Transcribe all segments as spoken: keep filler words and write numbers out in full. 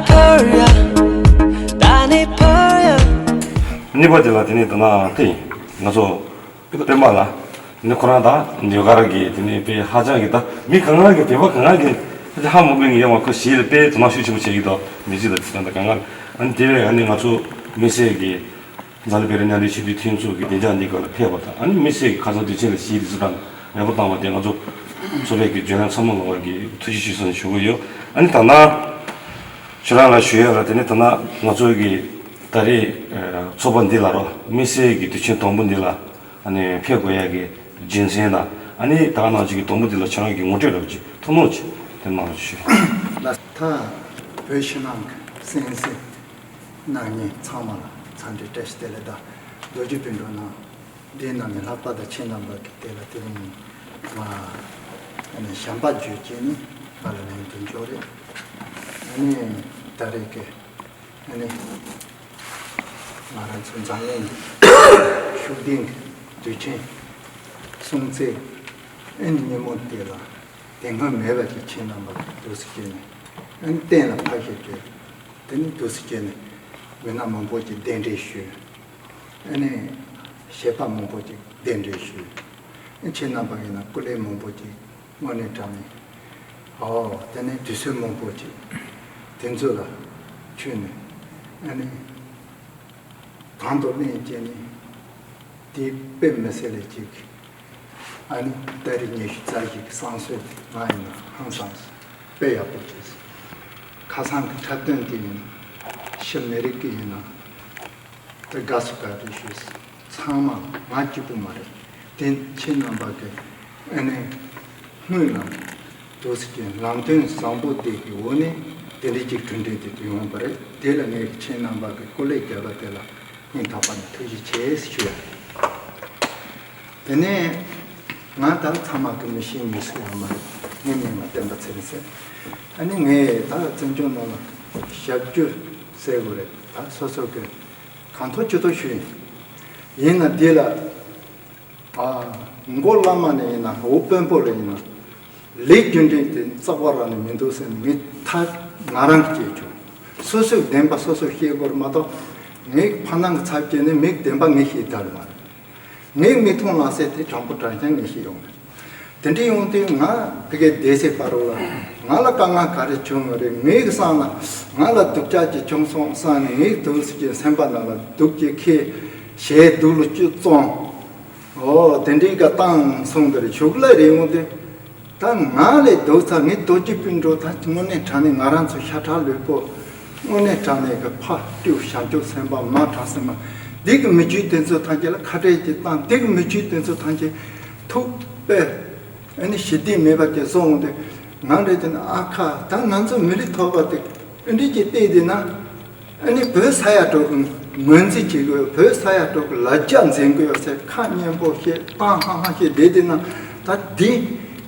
Pearl, yeah. Danny Pearl, yeah. གཉིས་པ་དེ་ལ་དེ་ནས་ད་ན་དེ་ཡིན། ང་ཚོ་སྤེན་པ་ལ་ནི་ཁོ་རང་དང་ཉོ་གར་གྱི་དེ་ནས་དཔེ་ཧ་ཅང་གི་ད་མི་གང་ག་གི་བོད་པ་གང་ག་གི་ཧ་མ་གོ་ནི་ཡོད་མ། ཁོ་ཞིག་ལ་དཔེ་དོ་སྣང་ཤུགས་ཆེན་པོ་བྱེད་ཀྱི་འདུག་མི་གཅིག་ལ་དེ་ད་གང་ག་ཨ་ནི་དེ་བས་ཨ་ནི་ང་ཚོ་དམིགས་བསལ་གྱི་འཛམ་གླིང་བོད་རིགས་མཉམ་འབྲེལ་སྤྱི་འཐུས་ཐོན་ཚོགས་ཀྱི་བདེ་འཇགས་སྡིངས་ཁང་ལ་ཕེབས་པ་དང་ཨ་ནི་དམིགས་བསལ་གྱི་ཁ་སང་དུས་ཆེན་ལ་ཞིག་དེ་ཚོ་དང་ཡག་པོ་བཏང་བ་དེ་ང་ཚོ་ཚོགས་པའི་གི་བརྗོད་ལམ་ཚང་མ་ལོག་པ་གི་ཐུགས་རྗེ་ཆེ་ཞུ་ཞུ་གི་ཡོད། ཨ་ནི་ད་ན་ཁྱོད་རང་ལ་ཞུ་ཡ་ལ་དེ་ནི་ད་ན་ང་ཚོ་གི་ད་རེས་ཚོགས་པ་འདི་ལ་རོ་དམིགས་བསལ་གྱི་དུས་ཆེན་དང་པོ་འདི་ལ་ཨ་ནི་ཕེབས་དགོས་ཡ་གི་རྒྱུ་མཚན་དང་ཨ་ནི་ད་ག་ནང་བཞིན་གྱི་དང་པོ་འདི་ལ་ཁྱོད་རང་གི་ངོ་སྤྲོད་རོགས་ཀྱི་ཐུགས་སྣང་ཅིག་དེ་གནང་རོགས་ཞུ། ལགས་ད་བོད་ཕྱི་ནང་གི་སེམས་སེམས། གནང་མཁན་ཚང་མ་ལ་འཚམས་འདྲི་བཀྲ་ཤིས་བདེ་ལེགས་དང་རྡོ་རྗེ་སྤུན་གྲོགས་རྣམས། འདིའི་ནང་ནས་ལྷག་པར་དུ་ཁྱེད་རྣམ་པ་གི་དེ་ལ་དེ་རིང་ང་ཨ་ནི་བྱམས་པ་བརྗོད་ཀྱིན་ནི་ང་ལ་ལན་དུ་འཇོག་རེད། ཨ་ནི་ད་རེས་ཀྱི་ཨ་ནི་ང་རང་ཚོ་འཛམ་གླིང་ཤུགས་ལྡན་གྱི་དུས་ཆེན་སྲུང་བརྩི་ཨ་ནི་ཉིན་མོ་དེ་ལ་དེ་སྔ་མེད་པ་ཅིག་ཁྱེད་རྣམ་པ་གི་འདུག་སེ་བྱས་ནས་ཨ་ནི་གཏན་ལ་ཕབ་བཞག་གི། དེ་ནི་འདུག་སེ་བྱས་ནས་མི་སྣ་མང་པོ་ཅིག་གདན་འདྲེན་ཞུས། ཨ་ནི་གཞས་པ་མང་པོ་ཅིག་གདན་འདྲེན་ཞུས། ཨ་ཁྱེད་རྣམ་པ་ཡིན་ན་སྐུ་ལས་མང་པོ་ཅིག་དངོས་གནས་དྲང་གནས། ཨོ་དེ་ནས་དུས་ཚོད་མང་པོ་ཅིག་དེ་ཚོ་ལ་མཆོད་ནས་ཨ་ནི་དང་དུ་ལེན་བྱས་ནས་དེ་དཔེ་མི་སྲིད་ལས་ཅིག་ཨ་ནི་ཏ་རིག་ཉི་ཤུ་རྩ་བཞི་གི་བསང་གསོལ་ང་ཡིན་ན་ཧང་སངས་དཔེ་ཡག་པོ་བྱས། ཁ་སང་གི་འཁྲབ་སྟོན་དེ་ཡིན་ན་ཕྱི་མི་རིགས་ཀྱི་ཡིན་ན་དེ་དགའ་སུ་དགའ་རེ་ཞུས། ཚང་མ་ང་གཅིག་པུ་མ་རེད། དེ་ཁྱེད་རྣམ་པ་གི་ཨ་ནི་སྔོན་ལ་འདུག་སེ་ཀྱི་ལམ་སྟོན་བཟང་པོ་དེ་གི་འོག་ནས་དེ་འདྲའི་ཅིག་གྲུབ་འབྲས་དེ་ཡོང་བ་རེད། དེ་ལ་ངས་ཁྱེད་རྣམ་པ་གི་སྐུ་ལས་བརྒྱབ་པ་དེ་ལ་སྙིང་ཐག་པ་ནས་ཐུགས་རྗེ་ཆེ་ཞུ་ཡ་རེད། དེ་ནས་ང་ད་ཚང་མ་གི་མི་ཤེས་མི་སུ་ཡང་མ་རེད། ངའི་མིང་ལ་བསྟན་པ་ཚེ་རིང་ཟེར། ཨ་ནི་ངས་ད་བཙན་བྱོལ་ནང་ལ་ཞབས་ཞུ་ཟེར་དགོས་རེད། ད་སོ་སོ་གི་གང་ཐུབ་ཅི་ཐུབ་ཞུས་ཡིན། ཡིན་ན་འདི་ལ་ཨ་མགོ་བླ་མ་ནས་ཡིན་ན་འོག་དཔོན་པོ་ལ་ཡིན་ན་ལས་རྒྱུ་འབྲས་དེ་རྩ་བ་རང་ནས་མི་འདུག་ཟེར་ནས་ངས་ཐག་ང་རང་གིས་བཅད་བྱུང་། སོ་སོའི་བདེན་པ་སོ་སོས་ཤེས་དགོས་རེད་མ་གཏོགས་ངའི་ཕ་ནང་གི་ཚབ་བྱས་ནས་མིའི་བདེན་པ་ངས་ཤེས་ཐུབ་མ་རེད། ངའི་མིག་མཐོང་ལག་ཟིན་དེ་དྲང་པོ་དྲང་རྐྱང་ངས་ཤེས་ཡོང་། དེ་འདྲ་ཡོང་དུས་ང་ཕ་གིའི་སྡེ་སྲིད་ཕ་རོལ་ལ་ང་ལ་དཀའ་ངལ་ག་རེ་བྱུང་བ་རེད། ངའི་གི་སང་ལ་ང་ལ་སྡུག་ཅག་ཅིག་བྱུང་སོང་བསམ་ནས་ངའི་དུས་སུ་ཅིག་སེམས་པ་ནང་ལ་སྡུག་ཅིག་ཁེལ། ཞེ་སྡུག་ལ་སྐྱུག་བཙོང་། ཨོ་དེ་འདྲའི་ག་བཏང་སོང་། དེ་རེད་ཞུགས་ལ་རེད་འོང་དུས། ད་ང་ལས་སྡུག་ཚ་ངའི་རྡོ་རྗེ་སྤུན་གྲོགས་ད་དངོས་གནས་དྲང་གནས་ང་རང་ཚོ་ཤ་ཁྲག་ལུས་པོ་དངོས་གནས་དྲང་གནས་ཀྱི་ཕ་སྤྲེའུ་བྱང་ཆུབ་སེམས་དཔའ་མ་དྲང་སེམས་མ་འདི་གི་མི་རྒྱུད་དེ་ཚོ་ཐམས་ཅད་ལ་ཁ་བྲལ་གྱི་བཏང་། འདི་གི་མི་རྒྱུད་དེ་ཚོ་ཐམས་ཅད་ཐུག་པས་ཨ་ནི་ཞི་བདེ་མེད་པ་དེ་བཟོ་འོང་དུས་ང་འདྲ་དེ་ན་ཨ་ཁ་ད་ང་ཚོ་མི་རིགས་ཐོག་པ་དེ་ཨ་འདྲི་གྱི་བལྟས་དེ་ན། ཨ་ནི་བོད་ས་ཡ་དྲུག་གི་ངོས་འཛིན་བྱེད་དགོས། བོད་ས་ཡ་དྲུག་གི་ལ་རྒྱ་འཛིན་དགོས་ཟེར་ཁ་སྙན་པོ་བཤད་ཏང་ཧང་ཧང་བཤད་བསྡད་དེ་ན་ད་འདི་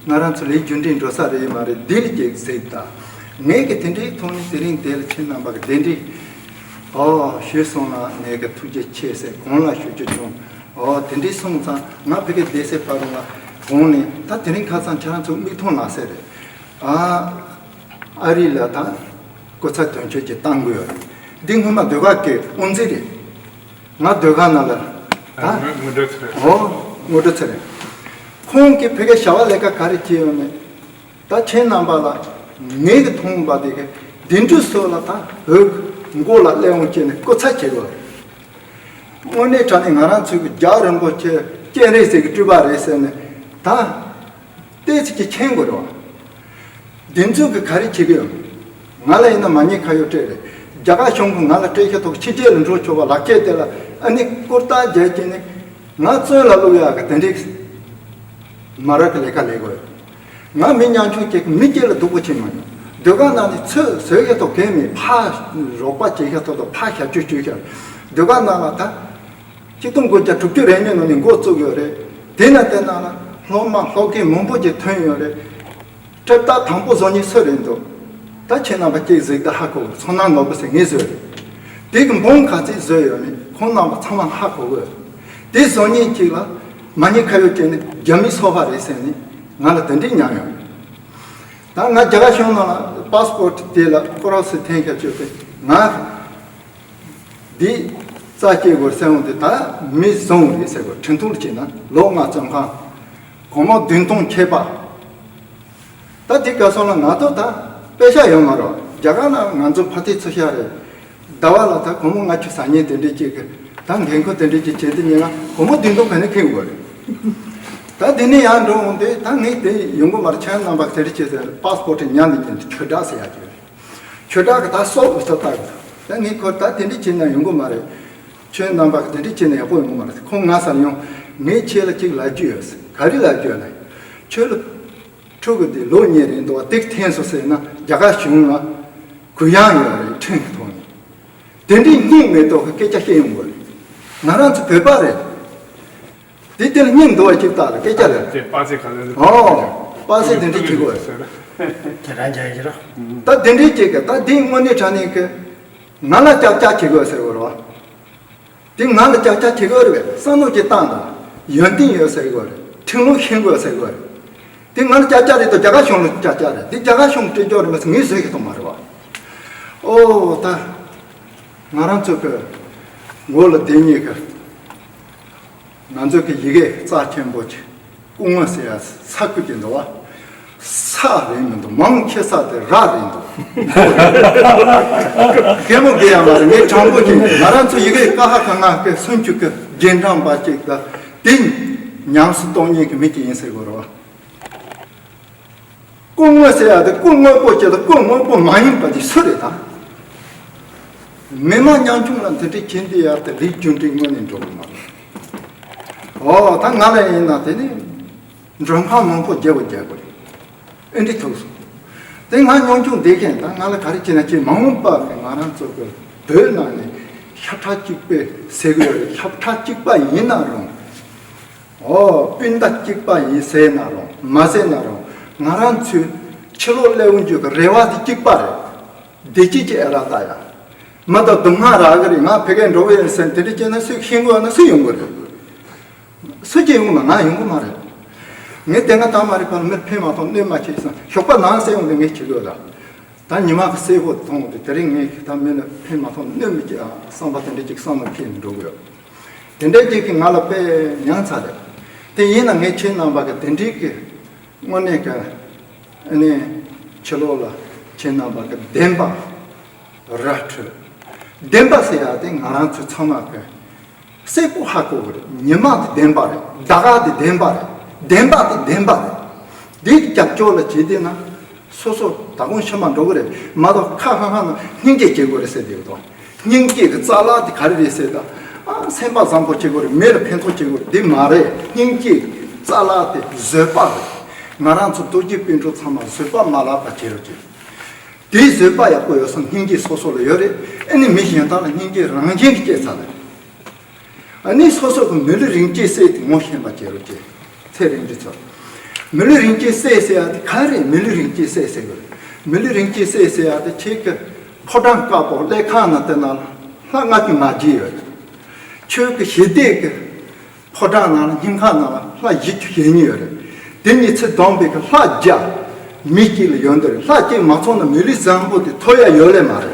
ང་རང་ཚོ་ལས་རྒྱུ་འབྲས་འགྲོ་ས་རེད་མ་རེད། འདི་ལ་ཅིག་གཟིགས་ད། ངས་ཀྱི་དེ་འདྲའི་ཐོག་ནས་དེ་རིང་དེ་ལ་ཁྱེད་རྣམ་པ་གི་གདན་འདྲེན་ཨོ་ཞུས་སོང་ན་ངས་ཀྱི་ཐུགས་རྗེ་ཆེ་ཟེར་གོང་ལ་ཞུ་རྒྱུ་བྱུང་། ཨོ་དེ་འདྲའི་སོང་ཙང་ང་ཕ་གི་སྡེ་སྲིད་ཕ་རོལ་ལ་གོང་ནས་ད་དེ་རིང་ཁ་སང་ཁྱེད་རང་ཚོ་མིག་མཐོང་ལག་ཟིན་རེད། ཨ། ཨ་རི་ལ་ད་སྐུ་ཚབ་དོན་གཅོད་ཅིག་བཏང་དགོས་ཡོད་རེད། འདི་སྔོན་མ་ཟློས་གར་གྱི་དབུ་འཛིན་རེད། ང་ཟློས་གར་ནང་ལ་ད་ཨ་ངོ་སྤྲོད་ཚེ་རིང་། ཨོ་ངོ་སྤྲོད་ཚེ་རིང་། ཁོང་གིས་ཕ་གིའི་བྱ་བ་ལས་ཀ་ག་རེ་བྱས་ཡོད་མེད་ད་ཁྱེད་རྣམ་པ་ལ་ངེད་ཀྱི་མཐོང་བ་དེ་གི་འདི་འདྲ་སོགས་ལ་ད་བོད་མགོ་ལ་སླེབས་འོང་བྱས་ནས་སྐུ་ཚབ་བྱེད་དགོས་རེད། དངོས་གནས་དྲང་གནས་ང་རང་ཚོའི་རྒྱལ་བ་རིན་པོ་ཆེ་སྤྱན་རས་གཟིགས་ཀྱི་སྤྲུལ་པ་རེད་ཟེར་ནས་ད། ཏོག་ཙམ་གྱིས་མཁྱེན་དགོས་རེད་བ། འདི་ཚོ་གིས་ག་རེ་བྱེད་ཀྱི་ཡོད། ང་ལ་ཡིན་ན་མ་ཉེས་ཁ་གཡོག་སྤྲད་རེད། རྒྱ་གར་གཞུང་གིས་ང་ལ་སྤྲད་ཤ་ཐོག་ཕྱི་རྒྱལ་ལ་འགྲོ་ཆོག་པ་ལག་ཁྱེར་དེ་ལ་ཨ་ནི་བཀུར་རྟགས་རྒྱག་གི་ནི་ང་བཙོན་ལ་བླུག་ཡག་གི་དེ་འདྲའི་མ་རབས་ཀྱི་ལས་ཀ་ལས་དགོས། ང་མི་ཉམ་ཆུང་ཅིག་མི་སྐྱེ་ལ་སྡུག་པོ་བྱེད་མ་མྱོང་། ཟློས་གར་ནང་ནས་ཚོད་བཟོས་ཤ་ཐོག་གས་མེད་ཕ་རོགས་པ་བྱེད་ཤ་ཐོག་ཏུ་ཕ་ཞབས་ཕྱི་ཞུ་ཤ་ཟློས་གར་ནང་ལ་ད། ཆིག་སྟོང་དགུ་བརྒྱ་དྲུག་ཅུ་རེ་གཉིས་ནང་ནས་འགོ་བཙུགས་ཡོད་རེད། དེ་ན་དེ་ནང་ལ་སློབ་མ་སློབ་དགེ་མང་པོ་ཅིག་ཐོན་ཡོད་རེད། སྤྲད་རྟགས་དང་པོ་བཟོ་མཁན་སུ་རེད་འདུག་ད་ཁྱེད་རྣམ་པ་ཅིག་གཟིགས་ད་ཧ་གོ་གི། ཚོར་སྣང་ནོར་བུ་ཟེར་ངས་བཟོས་རེད། དེ་གི་འབུམ་ག་ཚོད་བཟོས་ཡོད་མེད་ཁོང་རྣམ་པ་ཚང་མ་ཧ་གོ་གི། དེ་བཟོ་མཁན་ཅིག་ལ་མ་ཉེས་ཁ་གཡོག་བྱས་ནས་རྒྱ་མིའི་སོ་པ་རེད་ཟེར་ནས་ང་ལ་དེ་འདྲའི་ཉར་ཡོད་རེད། ད་ང་རྒྱ་གར་གཞུང་ནང་ལ་པཱ་སི་པོར་ཊི་དེ་ལ་ཀོ་རོ་སི་འཐེན་ཁ་བཅོས་ཏེ་ང་འདི་རྩ་སྐྱེ་དགོས་ཟེར་འོང་དུས། ད་མི་བཟང་རེད་ཟེར་དགོས། ཁྲིམས་ཐོག་ལ་བྱས་ན་ལོ་ལྔ་བཙོན་ཁང་། སྒོར་མོ་བདུན་སྟོང་ཁྱད་པར། ད་དེ་ག་སོང་ལ་ང་ཚོ་ད་པེ་ཤ་ཡོད་མ་རེད། རྒྱ་གར་ལ་ང་ཚོ་ཕ་ཏི་ཚུ་ཤ་རེད། ཟླ་བ་ལ་ད་སྒོར་མོ་ལྔ་བཅུ་ཟ་མཁན་དེ་འདྲས་ཅིག་གི་ད་འགན་ཁུར་དེ་འདྲས་ཅིག་བྱེད་དུས་ཉིན་ལ་སྒོར་མོ་བདུན་སྟོང་ག་ནས་ཁེངས་དགོས་རེད། ད་དེ་ནས་ཡར་འགྲོ་འོང་དུས་ད་ངས་དེ་ཡོང་གི་མ་རེད། ཁྱེད་རྣམ་པ་དེ་འདྲས་བྱས་ཟེར། པཱ་སི་པོར་ཊི་ཉར་འདི་ཉིན་དུ་ཆོས་གྲགས་ཟེར་ཡག་ཅིག་རེད། ཆོས་གྲགས་གི་ད་སོག་གི་ཚོ་ལྟ་གི་ད་ངས་ཁོ་ད་དེ་འདྲས་བྱས་ན་ཡོང་གི་མ་རེད། ཁྱེད་རྣམ་པ་གི་དེ་འདྲས་བྱས་ན་ཡག་པོ་ཡོང་གི་མ་རེད། ཁོང་ང་སར་ཡོང་། ངས་ཁྱེད་ལ་ཅིག་ལབ་རྒྱུ་ཡོད་ཟེར། ག་རེ་ལབ་རྒྱུ་ཡོད་ན། ཁྱོད་ལ་ཕྲུ་གུ་དེ་ལོ་གཉིས་རེད་འདུག་བ། དེ་འཐེན་སོང་ཟེར་ན་རྒྱ་གར་གཞུང་ལ་གུ་ཡངས་ཡོད་རེད། ཁྲིམས་ཀྱི་ཐོག་ནས་དེ་འདྲའི་སྙིང་མེ་ཏོག་གི་སྐད་ཆ་བཤད་ཡོང་གི་རེད། ང་རང་ཚོ་བོད་པ་རེད། དེ་དེ་ལ་སྙིང་འདུག་བ་ཅིག་ལྟ་ལ་སྐད་ཆ་རེད། དེ་པ་སེ་ག་ལ་ཨོ། པ་སེ་དེ་འདྲ་བྱེད་དགོས་ཟེར། དེ་རང་རྒྱ་ཡིན་ར། ད་དེ་འདྲའི་བྱེད་གི་ད་དེ་དངོས་གནས་དྲང་གནས་གི་ང་ལ་ཀྱག་ཀྱག་བྱེད་དགོས་ཟེར་གི་རེད་བ། དེ་ང་ལ་ཀྱག་ཀྱག་བྱེད་དགོས་རེད་བས། བསམ་བློ་ཅིག་བཏང་དང་། ཡོན་ཏན་ཡོད་ཟེར་གི་རེད། ཁྲིམས་ལུགས་ཤེས་དགོས་ཟེར་གི་རེད། དེ་ང་ལ་ཀྱག་ཀྱག་རེད་དོ། རྒྱ་གར་གཞུང་ལ་ཀྱག་ཀྱག་རེད། དེ་རྒྱ་གར་གཞུང་སྤྲད་རྒྱུ་རེད་མ་ཟེར་ངས་བཟོས་ཤེས་ཐུབ་མ་རེད་བ། ཨོ་ད་ང་རང་ཚོ་གི་མགོ་ལ་དེ་གཉིས་ཀ་ང་ཚོ་གི་ཡི་གེ་རྩ་ཆེན་པོ་ཆེ་སྐུ་ངོ་ཟེར་ཡ་ས་ཁུལ་གྱི་འདུག་བ། ས་རེད་མི་འདུག་མང་ཆེ་ས་དེ་ར་རེད་འདུག་གད་མོ་བགད་ཡ་མ་རེད། ངས་དྲང་པོ་བྱས། ང་རང་ཚོ་ཡི་གེ་ཀ་ཧ་ག་ང་གི་སུམ་ཅུ་གི་རྗེས་འབྲང་པ་ཅིག་ལ་དེ་ཉམས་སུ་གཏོང་མཁན་གྱི་མི་ཅིག་ཡིན་ཟེར་དགོས་རེད་བ། སྐུ་ངོ་ཟེར་ཡ་དེ་སྐུ་དངོས་པོ་ཅིག་དང་སྐུ་དངོས་པོ་མ་ཡིན་པ་དེ་སུ་རེད་ད། མི་མང་ཉམ་ཆུང་ལ་འདི་འདྲ་བྱེད་འདི་ཡ་དེ་ལས་རྒྱུ་འབྲས་དངོས་གནས་འགྲོ་གི་མ་རེད། ཨོ་ད་ང་ལ་ཡིན་ན་དེ་ནི་མགྲོན་ཁང་མང་པོ་རྒྱག་དགོས་རྒྱག་དགོས་རེད། ཨེ་འདྲ་ཐུག་སོང་། དེ་ང་ཉམ་ཆུང་བསྡད་མཁན་ད་ང་ལ་ག་རེ་བྱེད་ན་བྱེད། མ་འོངས་པ་གི་ང་རང་ཚོ་གི་བོད་ནང་ནས་ཤ་ཁྲག་གཅིག་པའི་ཟེར་གི་ཡོད་རེད། ཤ་ཁྲག་གཅིག་པ་ཡིན་ན་རུང་། ཨོ་སྤུན་ཟླ་གཅིག་པ་ཡིན་ཟེར་ན་རུང་མ་ཟེར་ན་རུང་ང་རང་ཚོའི་ཕྱི་ལོགས་སླེབས་འོང་རྒྱུ་གི་རེ་བ་དེ་གཅིག་པ་རེད། བདེ་སྐྱིད་ཀྱི་ཨེ་ར་ལྟ་ཡ། མ་གཏོགས་སྡུག་བསྔལ་རག་གི་རེད། ང་ཕ་གིར་འགྲོ་གི་ཡིན་ཟེར་དེ་འདྲ་བྱས་ན་སུས་ཤེས་དགོས་ན་སུས་ཡོང་གི་རེད། སུ་གཅིག་ཡོང་གི་མ། ང་ཡོང་གི་མ་རེད། ངས་དེ་སྔ་དང་མ་རེད་པར་མིར་ཕན་མ་ཐོགས་གནོད་མ་བྱེད་བསམ། ཞོགས་པ་ནང་གསལ་འོང་དུས་ངས་བྱེད་དགོས་ལ། ད་ཉི་མ་གི་གསལ་པོ་མཐོང་དུས་དེ་རིང་ངས་ད་མི་ལ་ཕན་མ་ཐོགས་གནོད་མི་བྱེད་ཨ་བསམ་པ་དེ་འདྲ་ཅིག་བསམ་བློ་འཁྱེར་ནས་འགྲོ་གི་ཡོད། དེ་འདྲ་ཅིག་གིས་ང་ལ་དཔེ་མྱངས་ཚར་རེད། དེ་ཡིན་ན་ངས་ཁྱེད་རྣམ་པ་གི་དེ་འདྲའི་གི་དངོས་གནས་གི་ཨ་ནི་ཕྱི་ལོགས་ལ་ཁྱེད་རྣམ་པ་གི་བདེན་པ་ར་འཕྲོད། བདེན་པ་ཟེར་ཡ་དེ་ང་རང་ཚོ་ཚང་མ་གི་གསལ་པོ་ཧ་གོ་གི་རེད། ཉི་མ་དེ་བདེན་པ་རེད། ཟླ་བ་དེ་བདེན་པ་རེད། བདེན་པ་དེ་བདེན་པ་རེད། དེའི་རྒྱབ་སྐྱོར་ལ་བྱེད་དེ་ན་སོ་སོ་ད་གུང་ཕྱི་མ་འགྲོ་གི་རེད་མ་གཏོགས་ཁ་ཧ་ཧ་ན་སྙིང་རྗེ་བྱེད་དགོས་རེད་ཟེར་དེ་དང་། སྙིང་རྗེ་གི་རྩ་བ་དེ་ག་རེ་རེད་ཟེར་ད། ཨ་སེམས་པ་བཟང་པོ་བྱེད་དགོས་རེད། མི་ལ་ཕན་ཐོགས་བྱེད་དགོས་རེད། དེ་མ་རེད། སྙིང་རྗེ་གི་རྩ་བ་དེ་བཟོད་པ་རེད། ང་རང་ཚོ་རྡོ་རྗེ་སྤུན་གྲོགས་ཚང་མ་བཟོད་པ་མ་བརླག་པ་བྱེད་རོགས་བྱེད། དེའི་བཟོད་པ་ཡག་པོ་ཡོད་ཙང་སྙིང་རྗེ་སོ་སོ་ལ་ཡོད་རེད། ཨ་ནི་མི་གཞན་དག་ལ་སྙིང་རྗེ་རང་བཞིན་གྱིས་སྐྱེ་ཚར་རེད། ཨ་ནི་སོ་སོ་གི་མི་ལུས་རིན་སྐྱེད་སྲས་དེ་ངོ་ཤེས་པ་བྱེད་རོགས་བྱེད། ཚེ་རིང་འདི་ཚོ། མི་ལུས་རིན་སྐྱེད་སྲས་ཟེར་ཡ་དེ་ག་རེད། མི་ལུས་རིན་སྐྱེད་སྲས་ཟེར་གི་རེད། མི་ལུས་རིན་སྐྱེད་སྲས་ཟེར་ཡ་དེ་ཁྱེད་ཀྱི་ཕོ་བྲང་དཀར་པོ་ཀླད་ཁང་ནང་དེ་ནང་ལྷ་ལྔ་བཅུ་ང་བརྒྱད་ཡོད་རེད། ཁྱོད་ཀྱི་ཞི་བདེ་གི་ཕོ་བྲང་ནང་ལ་སྙིང་ཁ་ནང་ལ་ལྷ་བཞི་བཅུ་ཞེ་གཉིས་ཡོད་རེད། དེ་གཉིས་ཚེ་བསྡོམས་པའི་གི་ལྷ་བརྒྱ་མི་གཅིག་ལ་ཡོད་འདི་རེད། ལྷ་གཅིག་མ་ཚང་ན་མི་ལུས་བཟང་པོ་དེ་ཐོབ་ཡ་ཡོད་ལེ་མ་རེད།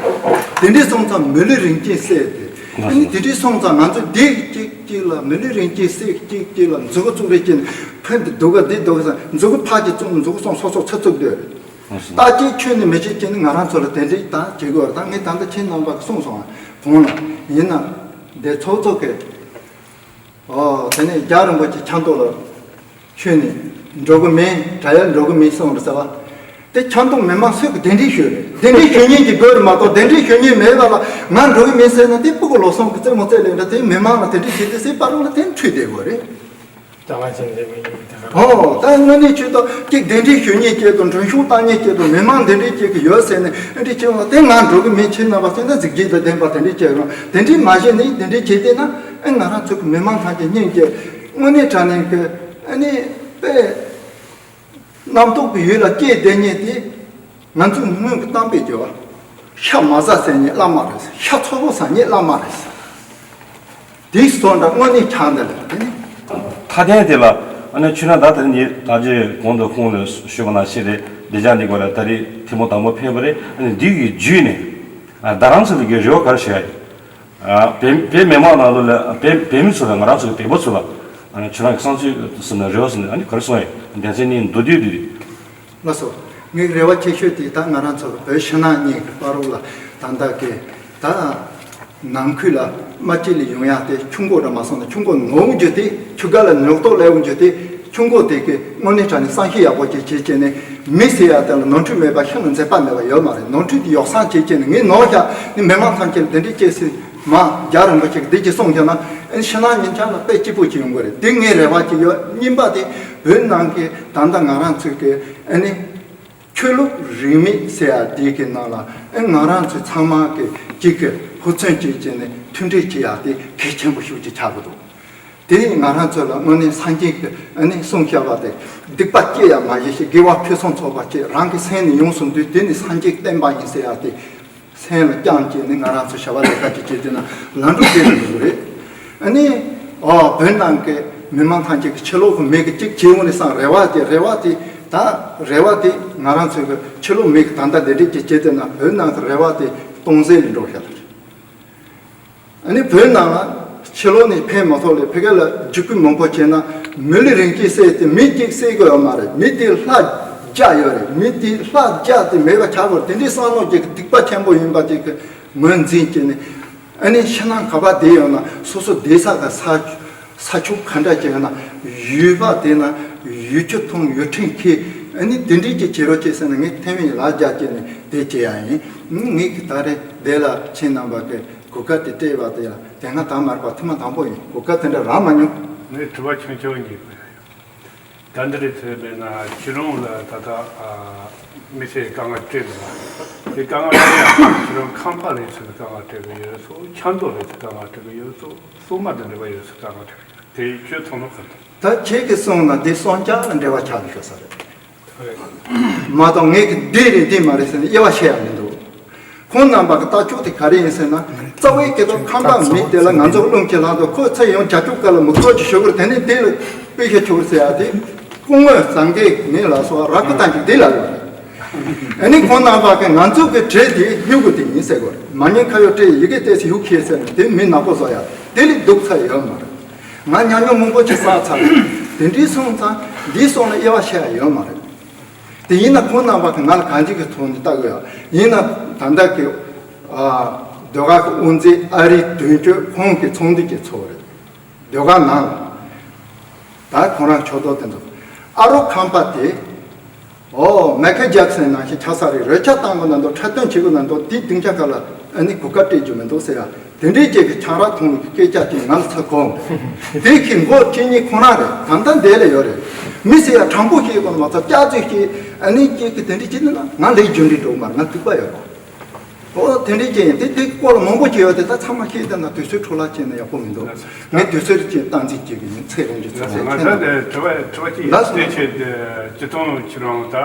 དེ་འདྲའི་སོང་ཙང་མི་ལུས་རིན་ཆེན་གསེར་དེ། ཨ་ནི་དེ་འདྲའི་སོང་ཙང་ང་ཚོ་དེ་གཅིག་གཅིག་ལ་མི་ལུས་རིན་ཆེན་གསེར་གཅིག་གཅིག་ལ་མཛུ་གུ་བཙུགས་རེ་བྱས་ནས་ཕན་དེ་སྡུག་ག་འདི་སྡུག་ག་ཟེར་མཛུ་གུ་ཕར་གཅིག་བཙུགས་མཛུ་གུ་སོང་སོ་སོ་ཚེ་བཙུགས་སྡོད་རེད། ད་གཅིག་ཁྱོན་ནས་མི་བྱེད་ཀྱི་ནི་ང་རང་ཚོ་ལ་དེ་འདྲའི་ད་བྱེད་དགོས་རེད། ད་ངས་ད་ལྟ་ཁྱེད་རྣམ་པ་གི་གསུངས་སོང་ང་གོང་ལ་ཡིན་ན་དེ་ཚོགས་གཙོ་གི་ཨོ་དེ་ནས་རྒྱལ་བ་རིན་པོ་ཆེ་ཆབ་མདོ་ལ་ཁྱོད་ནི་འགྲོ་གི་མིན། དྲ་ཡར་འགྲོ་གི་མིན་གསུངས་རེད་ཟེར་བ། དེ་ཆབ་མདོ་མི་མང་སུས་གི་གདན་འདྲེན་ཞུས་རེད། གདན་འདྲེན་ཞུ་མཁན་གྱི་དགོས་རེད་མ་གཏོགས་གདན་འདྲེན་ཞུ་མཁན་མེད་པ་ལ་ང་འགྲོ་གི་མིན་ཟེར་ན་དེ་སྤུ་གུ་ལོ་གསུམ་གི་རྩེད་མོ་རྩེ་ལེན་འདྲ། དེ་མི་མང་ལ་དེ་འདྲ་བྱེད་དུས་སྲིད་པ་རང་ལ་དེ་འཁྲུལ་བསྡད་དགོས་རེད། ད་ང་ཅན་རེད་མི་ཡིན་དེ་ག་ཨོ་ད་དངོས་གནས་ཆོས་ཐོག་གཅིག་གདན་འདྲེན་ཞུ་མཁན་སྐད་དུ་འགྲོ་སོང་བཏང་མཁན་སྐད་དུ་མི་མང་འདི་འདྲའི་སྐད་ཀྱི་ཡོད་ཟེར་ནས་ཨེ་འདྲའི་བྱེད་འོང་ལ་དེ་ང་འགྲོ་གི་མིན། ཁྱེད་རྣམ་པ་ཚོས་ན་གཟི་བརྗིད་དང་ལྡན་པ་དེ་འདྲའི་བྱེད་རོགས། དེ་འདྲའི་མ་བྱས་ནས་དེ་འདྲའི་བྱེད་བསྡད་ན་ཨེ་ང་རང་ཚོ་གི་མི་མང་ཐམས་ཅད་སྙིང་རྗེ་དངོས་གནས་དྲང་གནས་ཀྱི་ཨ་ནི་དཔེ་རྣམ་རྟོག་གི་ཡུལ་ལ་སྐྱེས་བསྡད་མཁན་དེ་ང་ཚོ་སྔོན་གྱི་གཏམ་དཔེ་བརྗོད་པ། ཤ་མ་ཟ་ཟེར་མཁན་བླ་མ་རེད། ཤ་ཚ་པོ་ཟ་མཁན་བླ་མ་རེད། དེའི་བཟོ་འདྲ་དངོས་གནས་ཆགས་འདི་ལ་དེ་ནི། མཐའ་དོན་དེ་ལ་ ཨ་ནི་ཆུ་ན་ད་ད་ནི་ད་ཅི་གོང་དུ་ཁོང་ལ་ཞུས་པ་ནང་བཞིན་རེད། བདེ་འཇགས་འདི་སྐོར་ལ་ད་རེས་ཐེངས་མ་དང་པོ་ཕེབས་པ་རེད། ཨ་ནི་འདི་གི་བརྒྱུད་ནས་ཨ་ད་རང་ཚོ་ལ་གི་རེ་བ་ག་རེ་ཞུ་ཡ་ཡིན། ཨ་བོད་བོད་མི་མང་ནང་ལོགས་ལ་བོད་བོད་མི་ཚོ་ལ་ང་རང་ཚོ་གི་བོད་པ་ཚོ་ལ་ཨ་ནི་ཆུ་ན་གི་བསམ་ཚུལ་ཟེར་ན་རེ་བ་ཟེར་ན་ཨ་ནི་ག་རེ་གསུང་ཡ་ཡིན། སྡེ་ཚན་གཉིས་མདོར་བསྡུས་བསྡུས་ཏེ། ལགས་སོ། ངའི་རེ་བ་ཆེ་ཤོས་དེ་ད་ང་རང་ཚོ་བོད་ཕྱི་ནང་གཉིས་ཀྱི་བར་ལ་ད་ལྟ་གི་ད་ནང་ཁུལ་ལ་དམག་སྤྱི་ལ་ཡོང་ཡག་དེ་ཆུ་འགོ་འདྲ་མ་སོང་ན་ཆུ་འགོ་ནོར་རྒྱུ་དེ་ཆུ་སྒར་ལ་ཉོག་ཏོག་སླེབས་རྒྱུ་དེ་ཆུ་འགོ་དེ་གི་དངོས་གནས་དྲང་གནས་བསམ་ཤེས་ཡག་པོ་ཅིག་བྱེད་ཀྱི་ནས་མི་ཟེར་ཡག་དེ་ལ་ནོར་འཁྲུལ་མེད་པ་ཤིན་ཏུ་འཛད་པ་མེད་པ་ཡོད་མ་རེད། ནོར་འཁྲུལ་དེ་ཡོ་བསྲང་བྱེད་ཀྱི་ནས་ངས་ནོར་བཞག་ནི་མི་མང་ཐམས་ཅད་ལ་འདི་འདྲའི་སྐྱེ་སྲིད་མ་རྒྱ་རིན་པོ་ཆེ་གི་འདི་ཅིག་གསུངས་ཀྱང་ན་ཨེ་ཕྱི་ནང་གཉིས་ཆ་ལ་དཔེ་སྐྱིད་པོ་ཅིག་ཡོང་གི་རེད། དེ་ངའི་རེ་བ་ཅིག་ཡོད། གཉིས་པ་དེ་བོད་ནང་གི་ད་ལྟ་ང་རང་ཚོའི་གི་ཨ་ནི་ཆོས་ལུགས་རིས་མེད་ཟེར་ཡ་དེ་གི་ནང་ལ་ཨེ་ང་རང་ཚོ་ཚང་མ་གི་གཅིག་གི་ཧུར་བརྩོན་བྱས་བྱས་ནས་མཐུན་སྒྲིལ་བྱེད་ཡ་དེ་གལ་ཆེན་པོ་ཤུགས་ཅིག་ཆགས་ཀྱི་འདུག་དེ་ང་རང་ཚོ་ལ་དངོས་གནས་སངས་རྒྱས་ཀྱི་ཨ་ནི་གསུང་བཤད་པ་དེ་སྡིག་པ་སྐྱེ་ཡ་མ་བྱེད་ཞེས་དགེ་བ་ཕུན་སུམ་ཚོགས་པ་སྐྱེ། རང་གི་སེམས་ནི་ཡོངས་སུ་འདུལ། དེ་ནི་སངས་རྒྱས་བསྟན་པ་ཡིན་ཟེར་ཡ་དེ། སེམས་ལ་བཅངས་བྱས་ནས་ང་རང་ཚོ་བྱ་བ་ལས་ཀ་ཅིག་བྱེད་དུས་ན་ལམ་འགྲོ་བྱེད་དུ་འགྲོ་གི་རེད། ཨ་ནི་ཨོ་བོད་ནང་གི་མི་མང་ཐམས་ཅད་ཀྱི་ཕྱི་ལོགས་ཀྱི་མི་གི་གཅིག་བྱེད་འོང་ནས་སང་རེ་བ་དེ་རེ་བ་དེ་ད་རེ་བ་དེ་ང་རང་ཚོའི་གི་ཕྱི་ལོགས་མི་གི་ད་ལྟ་འདི་འདྲས་ཀྱི་བྱེད་དུས་ན་བོད་ནང་གི་རེ་བ་དེ་སྟོང་ཟད་ལ་འགྲོ་བཞག་ད། ཨ་ནི་བོད་ནང་ལ་ཕྱི་ལོགས་ནས་ཕན་མ་ཐོགས་ལས་ཕ་གི་ལ་འཇིགས་སྐུལ་མང་པོ་བྱས་ན་མི་ལུས་རིན་གྱིས་བསྲེགས་ཏེ་མི་གཅིག་བསད་དགོས་ཡོད་མ་རེད། མི་དེ་ལྷ་བརྒྱ་ཡོད་རེད། མི་དེ་ལྷ་བརྒྱ་དེ་མེད་པ་ཆགས་དགོས་རེད། དེ་འདྲའི་བསམ་བློ་ཅིག་གི་སྡིག་པ་ཆེན་པོ་ཡིན་པ་ཅིག་གི་ངོས་འཛིན་བྱས་ནས་ཨ་ནི་ཕྱི་ནང་ག་པར་བསྡད་ཡོད་ན་སོ་སོ་བསྡད་ས་གི་ས་ས་ཕྱོགས་ག་འདྲ་ཅིག་ཡོད་ན་ཡུལ་པ་དེ་ན་ཡུལ་ཆུ་འཐུང་ཡུལ་ཁྲིམས་འཁྱེར། ཨ་ནི་དེ་འདྲའི་ཅིག་བྱེད་རོགས་བྱེད་ཟེར་ན་ངས་ཐེ་མི་ལ་རྒྱ་བསྐྱེད་ནས་དེ་བྱེད་ཡ་ཡིན། ངས་ཀྱི་ད་རེས་དེ་ལ་ཁྱེད་རྣམ་པ་གི་གོ་སྐབས་དེ་སྤྲད་པ་དེ་ཡང་དེ་སྔ་དང་མ་རེད་པ་ཐེངས་མ་དང་པོ་ཡིན། གོ་སྐབས་དེ་འདྲ་རག་མ་མྱོང་། ངས་དྲི་བ་ཆུང་ཆུང་ཞིག་ད་འདི་རེད་ཚོད་མེད་ན་ཁྱེད་རང་ལ་ད་ལྟ་ཨ་མི་ཚེའི་དཀའ་ངལ་སྤྲད་འདུག་ལ། དེ་དཀའ་ངལ་སྤྲད་ཡག་ཁྱེད་རང་ཁང་པ་རེད་ཚོད་དཀའ་ངལ་སྤྲད་གི་ཡོད་སོ། ཆབ་མདོ་རེད་ཚོད་དཀའ་ངལ་སྤྲད་གི་ཡོད་སོ། སྲུང་མ་དང་འབྲེལ་བ་ཡོད་ཚོད་དཀའ་ངལ་སྤྲད་གི་ཡོད། དེ་ཁྱོད་ཚོ་ནོ་ག་འདུག་ད་ཁྱེད་ཀྱིས་གསུངས་ན་འདི་སྲུང་སྐྱོབ་ལ་འབྲེལ་བ་ཆགས་ཀྱི་ཤོད་ས་རེད། མ་གཏོགས་ངས་ཀྱི་འདི་རེད་འདི་མ་རེད་ཟེར་ནས་དབྱེ་བ་ཕྱེ་ཡག་མི་འདུག་ཁོང་རྣམ་པ་གི་ལྟ་ཕྱོགས་དེ་ག་རེ་ཡིན་ཟེར་ན། རྩ་བའི་སྐད་ཐོག་ཁང་པ་མི་དེ་ལ་ང་ཚོ་རླུང་ཁྱེར་ལྷག་འདུག་ཁོ་ཚེ་ཡོང་བྱ་ཆུབ་བཀའ་ལ་མི་སྐོར་གྱི་ཞུ་དགོས་དེ་ནས་དེ་ལ་དཔེ་ཤ་ཆུ་བུར་ཟེར་ཡག་དེ་སྐུ་ངོ་ཟངས་དཀར་ངས་ལ་སོགས་ར་སྐུ་ཐང་གི་དེ་ལ་ཡོད་རེད། ཨ་ནི་ཁོང་རྣམ་པ་གི་ང་ཚོ་གི་གྲས་དེ་སྨྱུ་གུ་དེ་ཡིན་ཟེར་དགོས་རེད། མ་ཉེས་ཁ་ཡོག་སྤྲད་ཡི་གེ་ཏོག་ཙམ་ཡུག་ཁྱེར་ཟེར་ནས་དེ་མི་ནག་པོ་བཟོ་ཡག་དེ་ལས་སྡུག་ཚ་ཡོད་མ་རེད། ང་ཉམས་མྱོང་མང་པོ་ཅིག་བསགས་ཚར་རེད། དེ་འདྲའི་སོང་ཙང་འདིའི་སོང་ལ་དབྱེ་བ་ཕྱེ་ཡག་ཡོད་མ་རེད། དེ་ཡིན་ན་ཁོང་རྣམ་པ་གི་ང་ལ་གང་ཅིའི་ཐོག་ནས་ལྟ་དགོས་ཡག་ཡིན་ན་ད་ལྟ་གི་ཨ་ཟློས་གར་གི་དབུ་མཛད་ཨ་རིའི་དོན་གཅོད་ཁོང་གི་ཚོགས་འདུ་གི་ཚོགས་རེད། ཟློས་གར་ནང་ད་ཁོང་རང་ཕྱོགས་གཏོགས་དེ་ཚོ་ཨ་རོགས་ཁང་པ་དེ། ཨོ་མའི་ཁལ་ཇེག་སན་ནང་བཞིན་ཆགས་ས་རེད། རོལ་ཆ་བཏང་དགོས་ན་འདུག་འཁྲབ་སྟོན་བྱེད་དགོས་ན་འདུག་དེའི་སྡིངས་ཆ་ཁག་ལ་ཨ་ནི་གོ་སྐབས་སྤྲད་རྒྱུ་མི་འདུག་ཟེར་ཡ་དེ་འདྲའི་ཅིག་གི་ཆང་རག་འཐུང་བའི་སྐད་ཆ་ཅིག་ང་ལ་ཚ་གོ། དེ་གི་མགོ་ཁྱེད་གཉིས་ཁོ་རང་རེད། ད་ལྟ་འདས་ལ་ཡོད་རེད། མི་ཟེར་ཡ་དྲང་པོ་བཤད་དགོས་ན་མ་ཚད་སྐྱག་རྫུན་བཤད་ཨ་ནི་ཅིག་གི་དེ་འདྲ་བྱེད་ན་ང་ལས་རྒྱུ་འབྲས་འགྲོ་གི་མ་རེད། ང་སྡིག་པ་ཡོད་རེད། ཨོ་དེ་འདྲའི་ཅན་དེ་དེ་སྐོར་ལ་མང་པོ་བྱས་ཡོད་དེ་ད་ཚང་མ་ཤེས་བསྡད་ན་དུས་ཚོད་འཕྲོ་བརླག་བྱས་ན་ཡག་པོ་མི་འདུག་ངས་དུས་ཚོད་ཅིག་སྟངས་འཛིན་བྱེད་ཀྱི་ཡིན། ཚེ་རིང་གི་ཚེ་ཚེ་ཚེ་ད་ནས་དྲི་བ་དྲི་བ་ཅིག་ལགས་སོ། དེ་ཆེད་དུ་སྤྱི་དོན་ཁྱེད་རང་ད་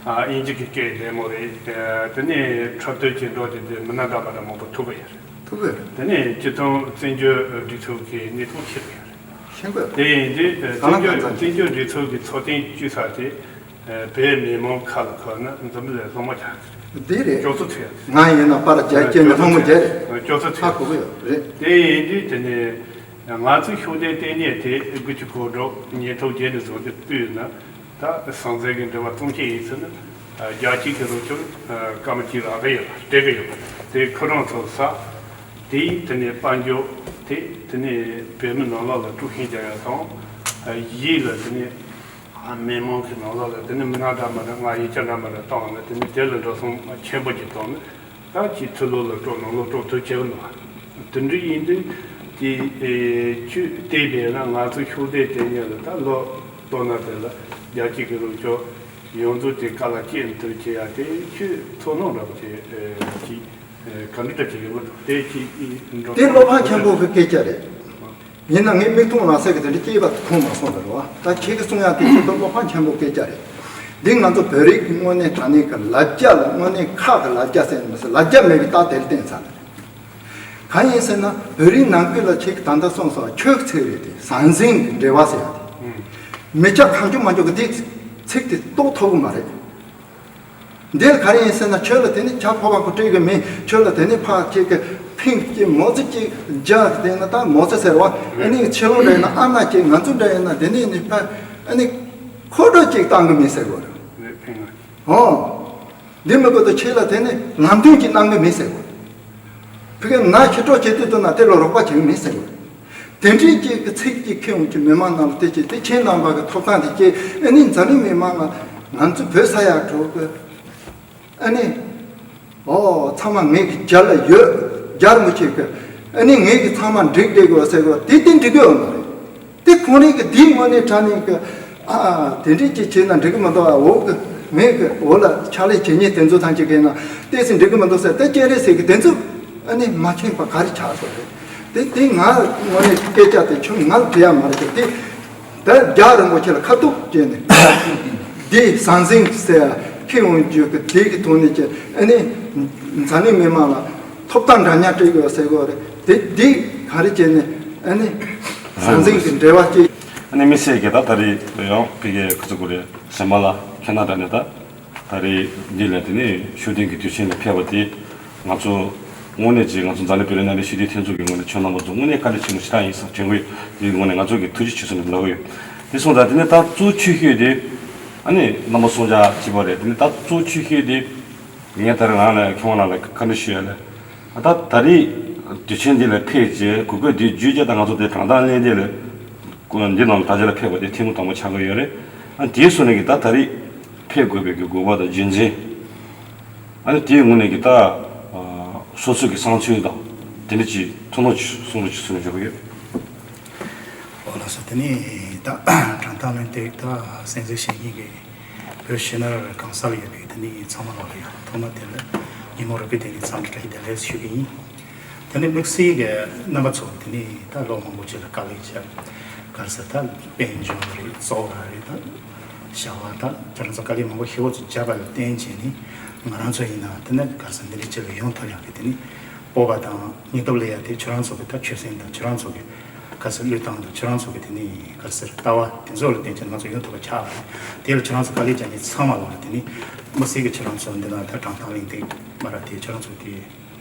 དབྱིན་ཇི་གི་སྐད་བདེ་མོ་རེད། དེ་ནས་འཁྲབ་སྟོན་བྱེད་འགྲོ་དེ་དེ་མི་སྣ་འདྲ་མི་འདྲ་མང་པོ་ཐུག་གི་ཡོད་རེད། ཐུག་གི་ཡོད་རེད། དེ་ནས་སྤྱི་དོན་བཙན་བྱོལ་སྒྲིག་འཛུགས་ཀྱི་གནས་སྟངས་ཤེས་གི་ཡོད་རེད། ཤེས་གི་ཡོད་རེད། དེ་ཡིན་དུས་གང་ལ་བཙན་བྱོལ་གང་འཚམ་བཙན་བྱོལ་སྒྲིག་འཛུགས་ཀྱི་ཚོགས་ཐེངས་བཅུ་ས་དེ། བོད་མི་མང་ཁ་ལ་ཁོ་ན་འཛམ་བུ་གླིང་སློང་མོ་ཆགས་ཚེ། འདི་རེད། སྐྱོ་ཚོ་ཚེ། ང་ཡིན་ན་པར་རྒྱ་སྐྱེད་ནས་སློང་མོ་རྒྱ་རེད། སྐྱོ་ཚོ་ཚེ། ཧ་གོ་གི་ཡོད་རེད། དེ་ཡིན་དུས་དེ་ནས་ང་ཚོའི་ཤུགས་ལྡན་ལྟེ་གནས་དེ་དགུ་བཅུ་གོ་དྲུག་ཉིས་སྟོང་བརྒྱད་ནས་བཟུང་སྟེ་སྤོས་ན་ད་སངས་རྒྱས་ཀྱི་འབྲེལ་བ་གཙང་ཆེ་ཡིན་ཚུལ་ནི་རྒྱལ་སྤྱི་གི་རུ་ཆོག་སྐར་མ་གཅིག་རག་གི་ཡོད་སྤྲད་གི་ཡོད། དེ་ཁོ་རང་ཚོ་ས་དེའི་དེ་ནས་དཔལ་འབྱོར་དེ་དེ་ནས་བོད་མི་ནང་ལོགས་ལ་དཀྲུག་ཤིང་རྒྱག་ཡ་དང་ཡིད་ལ་དེ་ནས། མི་མང་གི་ནང་ལོགས་ལ་དེ་ནི་མི་སྣ་འདྲ་མི་འདྲ་ང་ཡིག་ཆ་འདྲ་མི་འདྲ་བཏང་བ་ན་དེ་ནི་དེ་ལ་འགྲོ་སོང་ཆེན་པོ་ཅིག་བཏང་ནས་ད་ཅིག་ཕྱི་ལོགས་ལ་སྤྲོ་ནང་ལོགས་སྤྲོ་ཐུབ་ཆེ་བ་ལ། དེ་འདྲ་ཡིན་དུས་དེ་ཆུ་དེ་བས་ན་ང་ཚོ་ཤུགས་ལྡན་ལྟེ་གནས་ལ་ད་ལོ་ལྟོ་ན་དེ་ལ་རྒྱལ་སྤྱི་གི་རུ་ཆོག་ཡོངས་རྫོགས་དེ་དཀའ་ལ་སྤྱད་ཐུབ་བྱེད་ཡ་དེ་ཆུ་ཚོ་ནང་འདྲ་པོ་དེ་ཅིག་ག་འདྲ་འདྲ་ཅིག་ཡོད་མ་གཏོགས་དེ་ཅིག་འགྲོ་དེ་བློ་ཕམ་ཆེན་པོ་གི་སྐད་ཆ་རེད། ཡིན་ན་ངས་མིག་མཐོང་ལག་ཟིན་གྱི་དེ་འདྲ་སྐྱེས་པ་ཁོང་མ་སོང་བ་རེད་བ། ད་ཁྱེད་ཀྱི་གསུང་ཡག་དེ་ཁྱེད་ཚོ་བློ་ཕམ་ཆེན་པོ་སྐད་ཆ་རེད། འདི་ང་ཚོ་བོད་རིགས་ཀྱི་དངོས་གནས་དྲང་གནས་ཀྱི་ལ་རྒྱ་ལ་དངོས་གནས་ཁག་གི་ལ་རྒྱ་ཟེར་ནས་མི་ཟེར་ལ་རྒྱ་མེད་པའི་རྟགས་དེར་བསྟན་ཚར་ནས་རེད། གང་ཡིན་ཟེར་ན་བོད་རིགས་ནང་ཁུལ་ལ་ཁྱེད་ཀྱི་ད་ལྟ་གསུངས་སོང་ཆོས་ཀྱི་ཚིག་རེད་དེ་ཟང་ཟིང་གི་འབྲེལ་བ་ཟེར་ཡག་དེ། མི་སྐྱ་གང་བྱུང་མང་བྱུང་གི་དེ་ཚིག་དེ་རྟོགས་ཐུབ་གི་མ་རེད། འདིར་ག་རེ་ཡིན་ཟེར་ན། ཁྱོད་ལ་དེ་ནི་ཇ་ཕོར་པ་ཁོ་སྤྲད་གི་མེད། ཁྱོད་ལ་དེ་ནི་ཕར་ཅིག་གི་ཕིང་ཅིག་མོ་ཙི་ཅིག་ཇ་དེ་ན་ད་མོ་ཙི་ཟེར་བ། ཨ་ནི་ཕྱི་ལོགས་འདྲ་ཡིན་ན་ཨ་མ་ཅིག་ང་ཚོ་འདྲ་ཡིན་ན་དེ་ནི་ནི་ཕ་ཨ་ནི་ཁོ་འགྲོ་ཅིག་བཏང་གི་མེད་ཟེར་གོ་རེད། ཨོ། འདི་མི་དགོས་དུ་ཁྱེད་ལ་དེ་ནི་ལམ་སྟོན་ཅིག་གནང་གི་མེད་ཟེར་གོ་རེད། ཕ་གི་ན་ཁྱེད་གྲོགས་བྱེད་དུས་དུ་ན་དེ་ལ་རོགས་པ་བྱེད་གི་མེད་ཟེར་གོ་རེད། དེ་འདྲའི་ཅིག་གི་ཚིག་ཅིག་ཁྱེད་འོང་ཅིག་མི་མང་ནང་ལ་དེ་ཅིག་དེ་ཁྱེད་རྣམ་པ་གི་ཐོབ་ཐང་དེ་ཅིག་ཨ་ནི་འཛམ་གླིང་མི་མང་ལ་ང་ཚོ་བོད་ས་ཡ་གྲོགས་གི་ཨ་ནི། ཨོ། ཚང་མ་ངེད་ཀྱི་རྒྱབ་ལ་ཡོད། རྒྱལ་མོ་ཆེ་གི། ཨ་ནི་ངེད་ཀྱི་ཚང་མ་འགྲིག་བསྡད་དགོས་ཟེར་དགོས་དེ་དེ་འགྲིག་གི་ཡོད་མ་རེད། དེ་ཁོང་རང་གི་དེའི་ངོས་ནས་དྲང་གནས་ཀྱི། ཨ་ཨ་དེ་འདྲས་ཅིག་བྱས་ན་འགྲིག་གི་མི་འདུག་ཨ། འོ་གི་ངེད་ཀྱི་འོ་ལ་ཕྱག་ལས་བྱེད་མཁན་དེ་ཚོ་ཐམས་ཅད་ཀྱིས་ན་ཏོག་ཙམ་འགྲིག་གི་མི་འདུག་ཟེར་དེ་སྤྱན་རས་གཟིགས་ཀྱི་དེ་ཚོ་ཨ་ནི་མ་མཁྱེན་པ་ག་རེ་ཆགས་སོང་རེད། དེ་དེ་ང་ངོས་ནས་སྐད་ཆ་དེ་ཁྱོད་ང་ལ་དྲི་ཡ་མ་རེད་ཟེར་དེ། ད་རྒྱ་རིན་པོ་ཆེ་ལ་ཁ་ཐུག་བྱས་ནས་འདི་ཟང་ཟིང་ཟེར་ཁྱེད་འོང་རྒྱུ་གི་དེ་གི་ཐོག་ནས་ཀྱི་ཨ་ནི་འཛམ་གླིང་མི་མང་ལ་ཐོབ་ཐང་འདྲ་མཉམ་སྤྲད་དགོས་ཟེར་དགོས་རེད། དེ་འདི་ག་རེ་བྱས་ནས་ཨ་ནི་ཟང་ཟིང་གི་འབྲེལ་བ་སྐྱེ། ཨ་ནི་དམིགས་བསལ་གྱི་ད་ད་རེས་ཡང་ཕ་གིའི་ཁ་ཚུགས་ཀུ་རེ་གཞན་མ་ལ་ཁྱེད་རྣམ་དྲ་ནས་ད། ད་རེས་འདི་ལ་དེ་ནས་ཤུགས་ལྡན་གྱི་དུས་ཆེན་ལ་ཕེབས་པ་དེ་ང་ཚོ་དངོས་གནས་ཀྱི་ང་ཚོ་འཛམ་གླིང་བོད་རིགས་མཉམ་འབྲེལ་ཞི་བདེའི་མཐུན་ཚོགས་ཀྱི་ངོས་ནས་ཁྱོད་རྣམ་པ་ཚོ་དངོས་གནས་དཀའ་ལས་ཆེན་པོ་ཞེ་དྲག་ཡིན་ཟེར་དྲན་གྱི་ཡོད། དེའི་ངོས་ནས་ང་ཚོ་གིས་ཐུགས་རྗེ་ཆེ་ཟེར་ནས་ལབ་ཀྱི་ཡོད། དེ་སོང་ཙང་དེ་ནས་ད་གཙོ་ཆེ་ཤོས་དེ་ཨ་ནི་རྣམ་པ་སོང་ཅག་གཅིག་པ་རེད། དེ་ནས་ད་གཙོ་ཆེ་ཤོས་དེ་ངས་ད་རེས་རང་ལ་ཁྱོད་རང་ལ་བཀའ་འདྲི་ཞུ་ཡ་ལ། ད་ད་རེས་དུས་ཆེན་འདི་ལ་ཕེབས་རྗེས་གུས་པས་དེ་བརྒྱུད་རྗེས་ད་ང་ཚོ་དེ་དྲང་ཐང་གླེང་སྟེགས་ལ་འདི་ནང་ད་ཆ་ལ་ཕེབས་པ་དེ་ཐེངས་མ་དང་པོ་ཆགས་ཀྱི་ཡོད་རེད། ཨ་དེའི་སོ་ནས་ཀྱི་ད་ད་རེས་ཕེབས་དགོས་པའི་གི་དགོས་པ་དང་རྒྱུ་མཚན། ཨ་ནི་དེའི་ངོས་ནས་ཀྱི་ད་སོ་སོ་གི་བསམ་ཚུལ་དང་དེ་འདྲ་ཅིག་ཐུགས་སྣང་ཅིག་གསུང་རོགས་ཅིག་གསུང་རོགས་ཞུ་གི་ཡོད། ཨོ་ལགས་སོ། དེ་ནས་ད་དྲང་ཐང་གླེང་སྟེགས་ད་གསན་གཟིགས་བྱེད་མཁན་གྱི་བོད་ཕྱི་ནང་གང་ས་ལ་ཡོད་པའི་དེ་ནས་ཚང་མ་ལོག་ལ་ཡང་ཐོག་མ་དེ་ལ་ཉིན་མོ་རོགས་པའི་དེ་ནས་འཚམས་འདྲི་བཀྲ་ཤིས་བདེ་ལེགས་ཞུ་གི་ཡིན། དེ་ནས་དམིགས་བསལ་གྱི་རྣམ་པ་ཚོ་དེ་ནས་ད་ལོ་མང་པོ་ཅིག་ལ་དཀའ་ལས་བརྒྱབ། ག་རེ་ཟེར་ད་དཔལ་འབྱོར་རེད། བཙོག་ར་རེད། ད་བྱ་བ་ད་ཁྱེད་རང་ཚོ་དཀའ་ལས་མང་པོ་ཞེ་པོ་ཅིག་བརྒྱབ་པ་ལ་བརྟེན་བྱས་ནས་ང་རང་ཚོ་ཡིན་ན་དེ་ནས་ག་རེ་ཟེར་འདི་འདྲ་ཅིག་ལ་ཡོང་ཐུབ་ཡག་གི་དེ་ནས་སྤོབས་པ་དང་སྙིང་སྟོབས་སླེབས་ཡ་དེ་ཁྱེད་རང་ཚོ་གི་ད་ཆོད་སེམས་དང་ཁྱེད་རང་ཚོ་གི་ག་རེ་ཟེར་བློས་བཏང་དང་ཁྱེད་རང་ཚོ་གི་དེ་ནས་ག་རེ་ཟེར་ལྟ་བ་དེ་ཚོ་ལ་བརྟེན་བྱས་ང་ཚོ་ཡོང་ཐུབ་པ་ཆགས་པ་རེད། དེ་ལ་ཁྱེད་རང་ཚོ་དཀའ་ལས་རྒྱག་མཁན་ཚང་མ་ལ་དེ་ནས་དམིགས་བསལ་གྱི་ཁྱེད་རང་ཚོ་འདི་ན་ད་དྲང་ཐང་གླེང་སྟེགས་མ་ར་དེ་ཁྱེད་རང་ཚོ་དེ།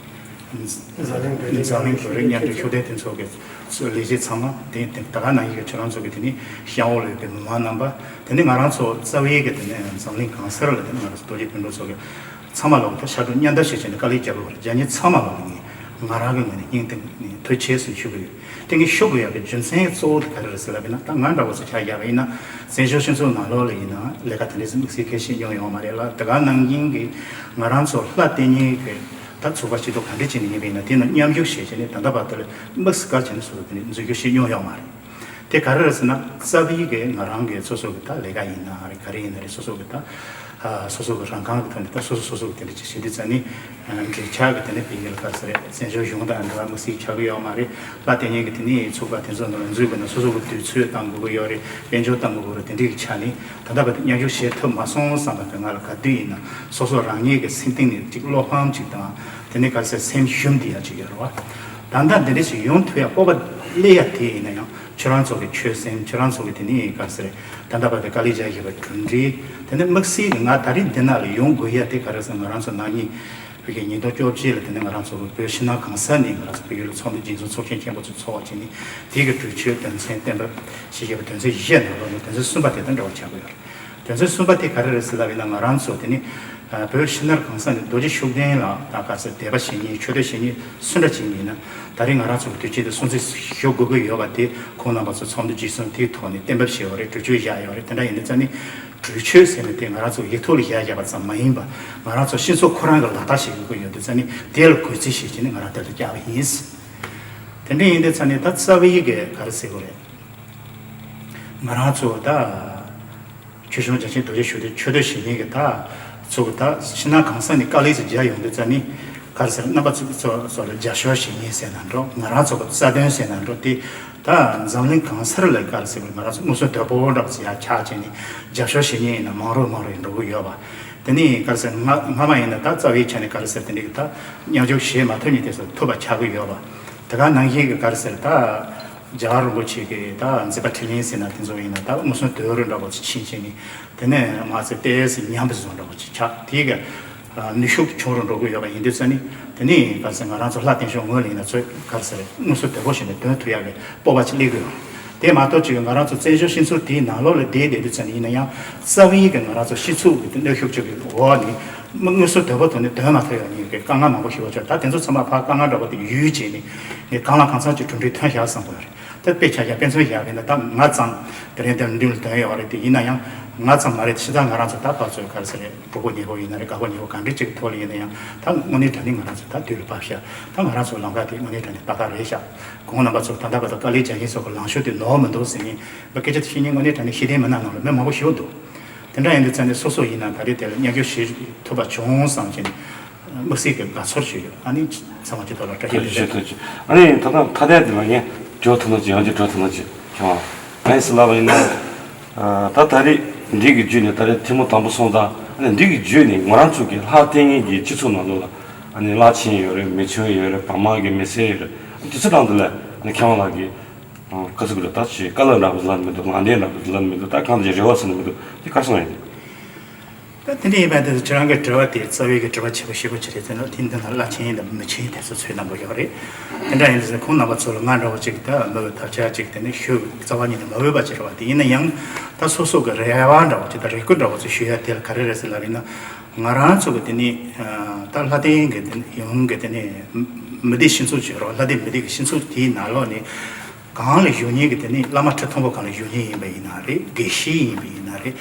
འཛམ་གླིང་བོད་རིགས་མཉམ་འབྲེལ་ཤུགས་ལྡན་མཐུན་ཚོགས་ཀྱི་ལས་བྱེད་ཚང་མ་དེ་དེ་ད་ག་ནང་བཞིན་གྱི་ཁྱེད་རང་ཚོ་གི་དེ་ནི་གཤམ་འོག་ལ་ཡོད་པའི་མི་མང་རྣམ་པ་དེ་ནི་ང་རང་ཚོ་རྩ་བའི་གི་དེ་ནི་འཛམ་གླིང་གང་སར་ལ་དེ་ནི་ང་རང་ཚོ་རྡོ་རྗེ་སྤུན་གྲོགས་ཚོ་གི་ཚང་མ་ལ་ད་ཕྱར་གྲུ་མཉམ་འདེགས་བྱེད་ཆེད་ནས་དཀའ་ལས་རྒྱག་དགོས་པ་རེད། རྒྱ་ཉེ་ཚང་མ་ལ་ནི་ང་རང་གི་ངོས་ནས་སྙིང་གཏིང་ནས་ཐུགས་རྗེ་ཆེ་ཞུ་གི་ཡོད། དེ་ངས་ཞུ་དགོས་ཡག་གི་རྒྱུ་མཚན་གཙོ་བོ་དེ་ག་རེ་རེད་ཟེར་ལབ་ཡིན་ན་ད་ང་འདྲ་བོ་ཚོ་ཆ་བཞག་པ་ཡིན་ན་བཙན་བྱོལ་སྤྱི་ཚོགས་ནང་ལོགས་ལ་ཡིན་ན་ལས་ཀ་དེ་འདྲ་ཟིག་དམིགས་བསལ་གལ་ཆེ་མྱོང་ཡོད་མ་རེད་ལ། དེ་ག་ནང་བཞིན་གི་ང་རང་ཚོ་ལྷ་བསྟེན་མཁན་གི་ད་ཚོགས་པ་སྐྱིད་སྡུག་ག་འདྲ་བྱས་ནས་ཡིན་པ་ཡིན་ན་དེ་ནང་མཉམ་ཞུགས་བྱས་བྱས་ནས་ད་ལྟ་བར་དུ་ལ་དམིགས་སུ་བཀར་བྱས་ནས་སོ་སོ་དེ་ནས་འཛུལ་སྐྱོད་བྱས་མྱོང་ཡོད་མ་རེད། དེ་ག་རེ་རེད་ཟེར་ན་རྩ་བའི་གི་ང་རང་གི་སོ་སོ་གི་ད་ལས་ཀ་ཡིན་ན་རེད་ག་རེ་ཡིན་ན་རེད་སོ་སོ་གི་ད་སོ་སོ་གི་རང་རྐང་གི་ཐོག་ནས་ད་སོ་སོ་སོ་སོ་གི་དེ་འདྲ་ཅིག་བྱེད་དུས་ཙ་ནི་འབྲེལ་ཆགས་གི་དེ་ནས་བོད་ཡིག་ལ་ག་རེ་ཟེར་རེད་བཙན་བྱོལ་གཞུང་དང་འབྲེལ་བ་དམིགས་བསལ་ཆགས་གི་ཡོད་མ་རེད། ལྷ་བསྟེན་མཁན་གི་དེ་ནས་ཚོགས་པ་དེ་ཚོ་ནང་ལ་འཛུལ་དགོས་ན་སོ་སོ་གི་དུས་ཚོད་བཏང་དགོས་གི་ཡོད་རེད། དཔལ་འབྱོར་བཏང་དགོས་གི་རེད། དེ་འདྲའི་ཆ་ནས་ད་ལྟ་བར་དུ་མཉམ་ཞུགས་བྱེད་ཐུབ་མ་སོང་བསམ་པ་དེ་ང་ལ་ག་དུས་ཡིན་ན་སོ་སོ་རང་ཉིད་ཀྱི་སེམས་གཏིང་ནས་ཅིག་བློ་ཕམ་ཅིག་དང་དེ་ནས་ག་རེ་ཟེར་སེམས་ཞུམ་བསྡད་ཡ་ཅིག་ཡོད་རེད་བ། ད་ལྟ་འདི་འདྲ་ཞིག་ཡོང་ཐུབ་ཡ་སྤོབས་པ་སླེབས་ཡ་དེ་ཡིན་ན་ཡང་ཁྱེད་རང་ཚོ་གི་ཆོད་སེམས་ཁྱེད་རང་ཚོ་གི་དེ་ནས་ག་རེ་ཟེར་ད་ལྟ་བར་དུ་དཀའ་ལས་རྒྱག་བཞིན་པ་གྲུབ་འབྲས་དེ་ནས་དམིགས་བསལ་གྱི་ང་ད་རེས་འདི་ན་ལ་ཡོང་དགོས་ཡ་དེ་ག་རེ་ཟེར་ང་རང་ཚོ་ནང་ཉིད། བོད་ཀྱི་ཉིས་སྟོང་བཅོ་བརྒྱད་ལ་དེ་ནས་ང་རང་ཚོ་བོད་ཕྱི་ནང་གང་ས་ནས་ང་རང་ཚོ་བོད་ཡུལ་ལ་ཚོགས་འདུ་རྒྱས་འཛོམས་ཚོགས་ཆེན་ཆེན་པོ་ཚོ་ཚོགས་པ་བྱས་ནས་དེ་གི་གྲོས་ཆོད་དོན་ཚན་གཏན་འབེབས་ཞེས་བྱ་བའི་དོན་ཚན་བཞི་ནང་ལོགས་ནས་དོན་ཚན་གསུམ་པ་དེ་དང་འབྲེལ་བ་ཆགས་ཀྱི་ཡོད་རེད། དོན་ཚན་གསུམ་པ་དེ་ག་རེ་རེད་ཟེར་ལབ་ཡིན་ན་ང་རང་ཚོ་དེ་ནི་བོད་ཕྱི་ནང་གང་ས་ནས་རྡོ་རྗེ་ཤུགས་ལྡན་ལ་ད་ག་ཚོད་དད་པ་བྱེད་མཁན་ཆོས་དད་བྱེད་མཁན་སུ་འདྲ་བྱེད་མཁན་ཡིན་ན་ད་རེས་ང་རང་ཚོ་གི་དུས་ཆེན་དེ་སྲུང་བརྩི་ཞུ་དགོས་ཀྱི་ཡོད་པ་དེ་ཁོང་རྣམ་པ་ཚོ་ཚོགས་འདུ་རྒྱས་འཛོམས་དེའི་ཐོག་ནས་གཏན་འབེབས་བྱས་ཡོད་རེད། གྲོས་ཆོད་བཞག་ཡོད་རེད། དེ་འདྲ་ཡིན་དུས་ཙང་ནི། གྲོས་ཆོད་ཟེར་ནས་དེ་ང་རང་ཚོ་ཡིག་ཐོག་ལ་བཞག་བཞག་པ་ཙམ་མ་ཡིན་པ་ང་རང་ཚོ་སྤྱི་ཚོགས་ཁོ་རང་གི་ལག་བསྟར་བྱེད་དགོས་ཡོད་དུས་ཙང་ནི་དེ་ལ་གུས་བརྩི་ཞུས་བྱས་ནས་ང་རང་དེ་ལ་བསྐྱལ་བ་ཡིན། དེ་འདྲ་ཡིན་དུས་ཙང་ནི་ད་རྩ་བའི་གི་ག་རེ་ཟེར་དགོས་རེད། ང་རང་ཚོ་ད་ཆོས་སྐྱོང་རྒྱལ་ཆེན་རྡོ་རྗེ་ཤུགས་ལྡན་ཆོས་སྡེ་ཞིག་ཡིན་གི་ད་ཚོ་གི་ད་ཕྱི་ནང་གང་ས་ནས་དཀའ་ལས་ཤིག་རྒྱག་ཡོང་དུས་ཙང་ནི། ག་རེ་ཟེར་རྣམ་པ་ཚོ་ཚོ་ཚོ་ལ་རྒྱབ་སྐྱོར་བྱེད་མཁན་ཟེར་ན་འགྲོ། ང་རང་ཚོ་གི་རྩ་དོན་ཟེར་ན་འགྲོ། དེ་ད་འཛམ་གླིང་གང་སར་ལ་ག་རེ་ཟེར་དགོས། ང་རང་ཚོ་མངོན་སུམ་དོད་པོ་འདྲ་པོ་ཅིག་ཡར་ཆགས་བྱས་ནས་རྒྱབ་སྐྱོར་བྱེད་མཁན་ཡིན་ན་མང་རུ་མང་རུ་འགྲོ་གི་ཡོད་པ། དེ་ནས་ག་རེ་ཟེར་སྔ་སྔ་མ་ཡིན་ན་ད་རྩ་བའི་ཆ་ནས་ག་རེ་ཟེར་དེ་འདྲའི་ད་མཉམ་ཞུགས་བྱེད་མ་ཐུབ་མཁན་དེ་ཚོ་ཐུབ་པ་ཆགས་ཀྱི་ཡོད་པ། དེ་ག་ནང་བཞིན་གྱི་ག་རེ་ཟེར་ད། རྒྱལ་བ་རིན་པོ་ཆེ་གི་ད་མཛད་པ་འཕྲིན་ལས་ཟེར་ན་དེ་ཚོ་ཡིན་ན་ད་མངོན་སུམ་དོད་རུ་འདྲ་བོ་ཅིག་ཕྱིན་ཕྱིན་ནས་དེ་ནས་མ་ཚད་ཏོག་ཙམ་ཉམས་པ་བཟོ་འདྲ་བོ་ཅིག་ཆགས། དེ་གི་ནུས་ཤུགས་ཆུང་རུ་འགྲོ་གི་ཡོད་པ་ཡིན་དུས་ཙང་ནི་དེ་ནས་ག་རེ་ཟེར་ང་རང་ཚོ་ལྷ་བསྟེན་ཕྱོགས་ངོས་ལ་ཡིན་ན་ཚོས་ག་རེ་ཟེར་མངོན་སུམ་དོད་པོ་བྱས་ནས་འདོན་ཐུབ་ཡག་གི་སྤོབས་པ་ཅིག་སླེབས་གི་ཡོད། དེ་མ་གཏོགས་ཅིག་ང་རང་ཚོ་བཙན་བྱོལ་སྤྱི་ཚོགས་དེའི་ནང་ལོགས་ལ་བསྡད་བསྡད་དུས་ཙང་ནི་ཡིན་ན་ཡང་རྩ་བའི་གི་ང་རང་ཚོ་སྤྱི་ཚོགས་ཀྱི་གནོན་ཤུགས་ཅིག་གི་འོག་ནས་མངོན་སུམ་དོད་པོ་ཐོག་ནས་འདོན་མ་ཐུབ་ཡག་གི་དཀའ་ངལ་མང་པོ་ཞིག་ཡོད་ཆོག་ད་དེ་ཚོ་ཚང་མ་ཕར་དཀའ་ངལ་འདྲ་བོ་དེ་ཡུལ་བྱས་ནས་ངས་གང་ལ་གང་འཚམ་གྱི་གྲུབ་འབྲས་ཐོན་ཤག་བསམ་གི་ཡོད་རེད། ད་དཔེ་ཆ་བཞག་དཔེ་མཚོན་བཞག་པ་ཡིན་ན་ད་ང་ཙམ་དེ་རིང་འདིར་མདུན་ལ་ཐོན་ཡོད་རེད། དེ་ཡིན་ན་ཡང་ང་ཙམ་མ་རེད། ཕྱི་ཚང་ང་རང་ཚོ་ད་ཕར་ཚུར་ག་རེ་ཟེར་རེད། གྲོགས་པོ་ཉེ་པོ་ཡིན་ན་རེད། དགའ་པོ་ཉེ་པོ་གང་འདྲ་ཅིག་གི་ཐོག་ལ་ཡིན་ན་ཡང་ད་དངོས་གནས་དྲང་གནས་ང་རང་ཚོ་ད་དུས་ལ་བབ་ཤག་ད་ང་རང་ཚོ་ལམ་ཁ་དེ་དངོས་གནས་དྲང་གནས་ཏག་ཏག་རེད་ཤག་ཁོང་རྣམ་པ་ཚོ་ད་ལྟ་བར་དུ་དཀའ་ལས་རྒྱག་མཁན་ཚོ་གི་ལངས་ཕྱོགས་དེ་ནོར་མི་འདུག་ཟེར་ནས་བོད་སྐད་ཆ་དེ་བཤད་མཁན་དངོས་གནས་དྲང་གནས་ཤེས་ལྡན་མི་སྣ་ནང་ལ་མི་མང་པོ་ཞིག་འདུག་དེ་འདྲ་ཡིན་དུས་ཙང་ནས་སོ་སོ་ཡིན་ན་ད་རེས་དེ་ལ་མཉམ་ཞུགས་བྱེད་ཐུབ་པ་བྱུང་བསམ་བྱས་ནས་དམིགས་བསལ་གྱི་དགའ་ཚོར་ཞིག་ཡོད། ཨ་ནི་ཚང་མ་སྤྱི་ཚོགས་ལ་བཀྲ་ཤིས་བདེ་ལེགས། ཨ་ནི་ད་ལྟ་མཐའ་དོན་དེ་ལ་ངས་འཇོག་ཐུབ་ན་ཅི་ཡང་ཅི་འགྲོ་ཐུབ་ན་ཅི་ཁྱོད་ཨ་ནི་སུ་ལབ་པ་ཡིན་ན། ད་ད་རེས་འདི་གི་བརྒྱུད་ནས་ད་རེས་ཐེངས་མ་དང་པོ་སོང་ཙང་ཨ་ནི་འདི་གི་བརྒྱུད་ནས་ང་རང་ཚོ་གི་ལྷ་བསྟེན་མཁན་གྱི་སྤྱི་ཚོགས་ནང་ལོགས་ལ་ཨ་ནི་བླ་ཆེན་ཡོད་རེད། མི་ཆུང་ཡོད་རེད། བག་མ་གི་མི་སེར་ཡོད་རེད། དེ་ཚོ་ནང་དུ་ལ་ཨ་ནི་མཁས་དབང་ལགས་ཀྱིས་ག་ཚོད་ཀྱི་རེད། ད་ཅི་བཀའ་སློབ་འདྲ་པོ་ལབ་མི་འདུག་ལམ་སྟོན་འདྲ་པོ་ལབ་མི་འདུག་ད་གང་ཅི་རེ་བ་ཟེར་ནས་མི་འདུག་དེ་ག་རེ་གསུངས་ཡོད། ད་དེ་འདྲ་ཡིན་པ་དེ་ཚོ་ཁྱེད་རང་གི་དྲི་བ་དེ་རྩ་བའི་གི་དྲི་བ་ཆེ་པོ་ཞེ་པོ་ཅིག་རེད། དེ་ནི་དེ་འདི་ན་བླ་ཆེན་དང་མི་ཆེན་དེ་ཚོ་ཚོད་དམ་པོ་ཡོད་རེད། དེ་འདྲ་ཡིན་དུས་ཁོང་རྣམ་པ་ཚོ་ལ་ང་འདྲ་བོ་ཅིག་ད་མི་བོ་ཐབས་ཆག་ཅིག་དེ་ནི་ཞུ་རྩ་བ་ཉིད་ནས་མ་འོས་པ་ཅིག་རེད་བ། དེ་ཡིན་ན་ཡང་ད་སོ་སོ་གི་རེ་བ་འདྲ་བོ་ཅིག་ད་རེ་སྐུལ་འདྲ་བོ་ཅིག་ཞུ་ཡ་དེ་ལ་ག་རེ་རེད་ཟེར་ལབ་ཡིན་ན། ང་རང་ཚོ་གི་དེ་ནི་ད་ལྷ་ལྡན་གི་དེ་ནི་ཡོངས་གི་དེ་ནི་མི་སྡེ་སྤྱི་ཚོགས་ཅིག་ཡོད་རེད་བ། ལྷ་ལྡན་མི་སྡེ་གི་སྤྱི་ཚོགས་དེའི་ནང་ལོགས་ནས། གང་ལ་བཞུགས་མཁན་གྱི་དེ་ནི་བླ་མ་ཁྲི་མཐོན་པོ་གང་ལ་བཞུགས་མཁན་ཡིན་པ་ཡིན་ན་རེད། དགེ་བཤེས་ཡིན་པ་ཡིན་ན་རེད།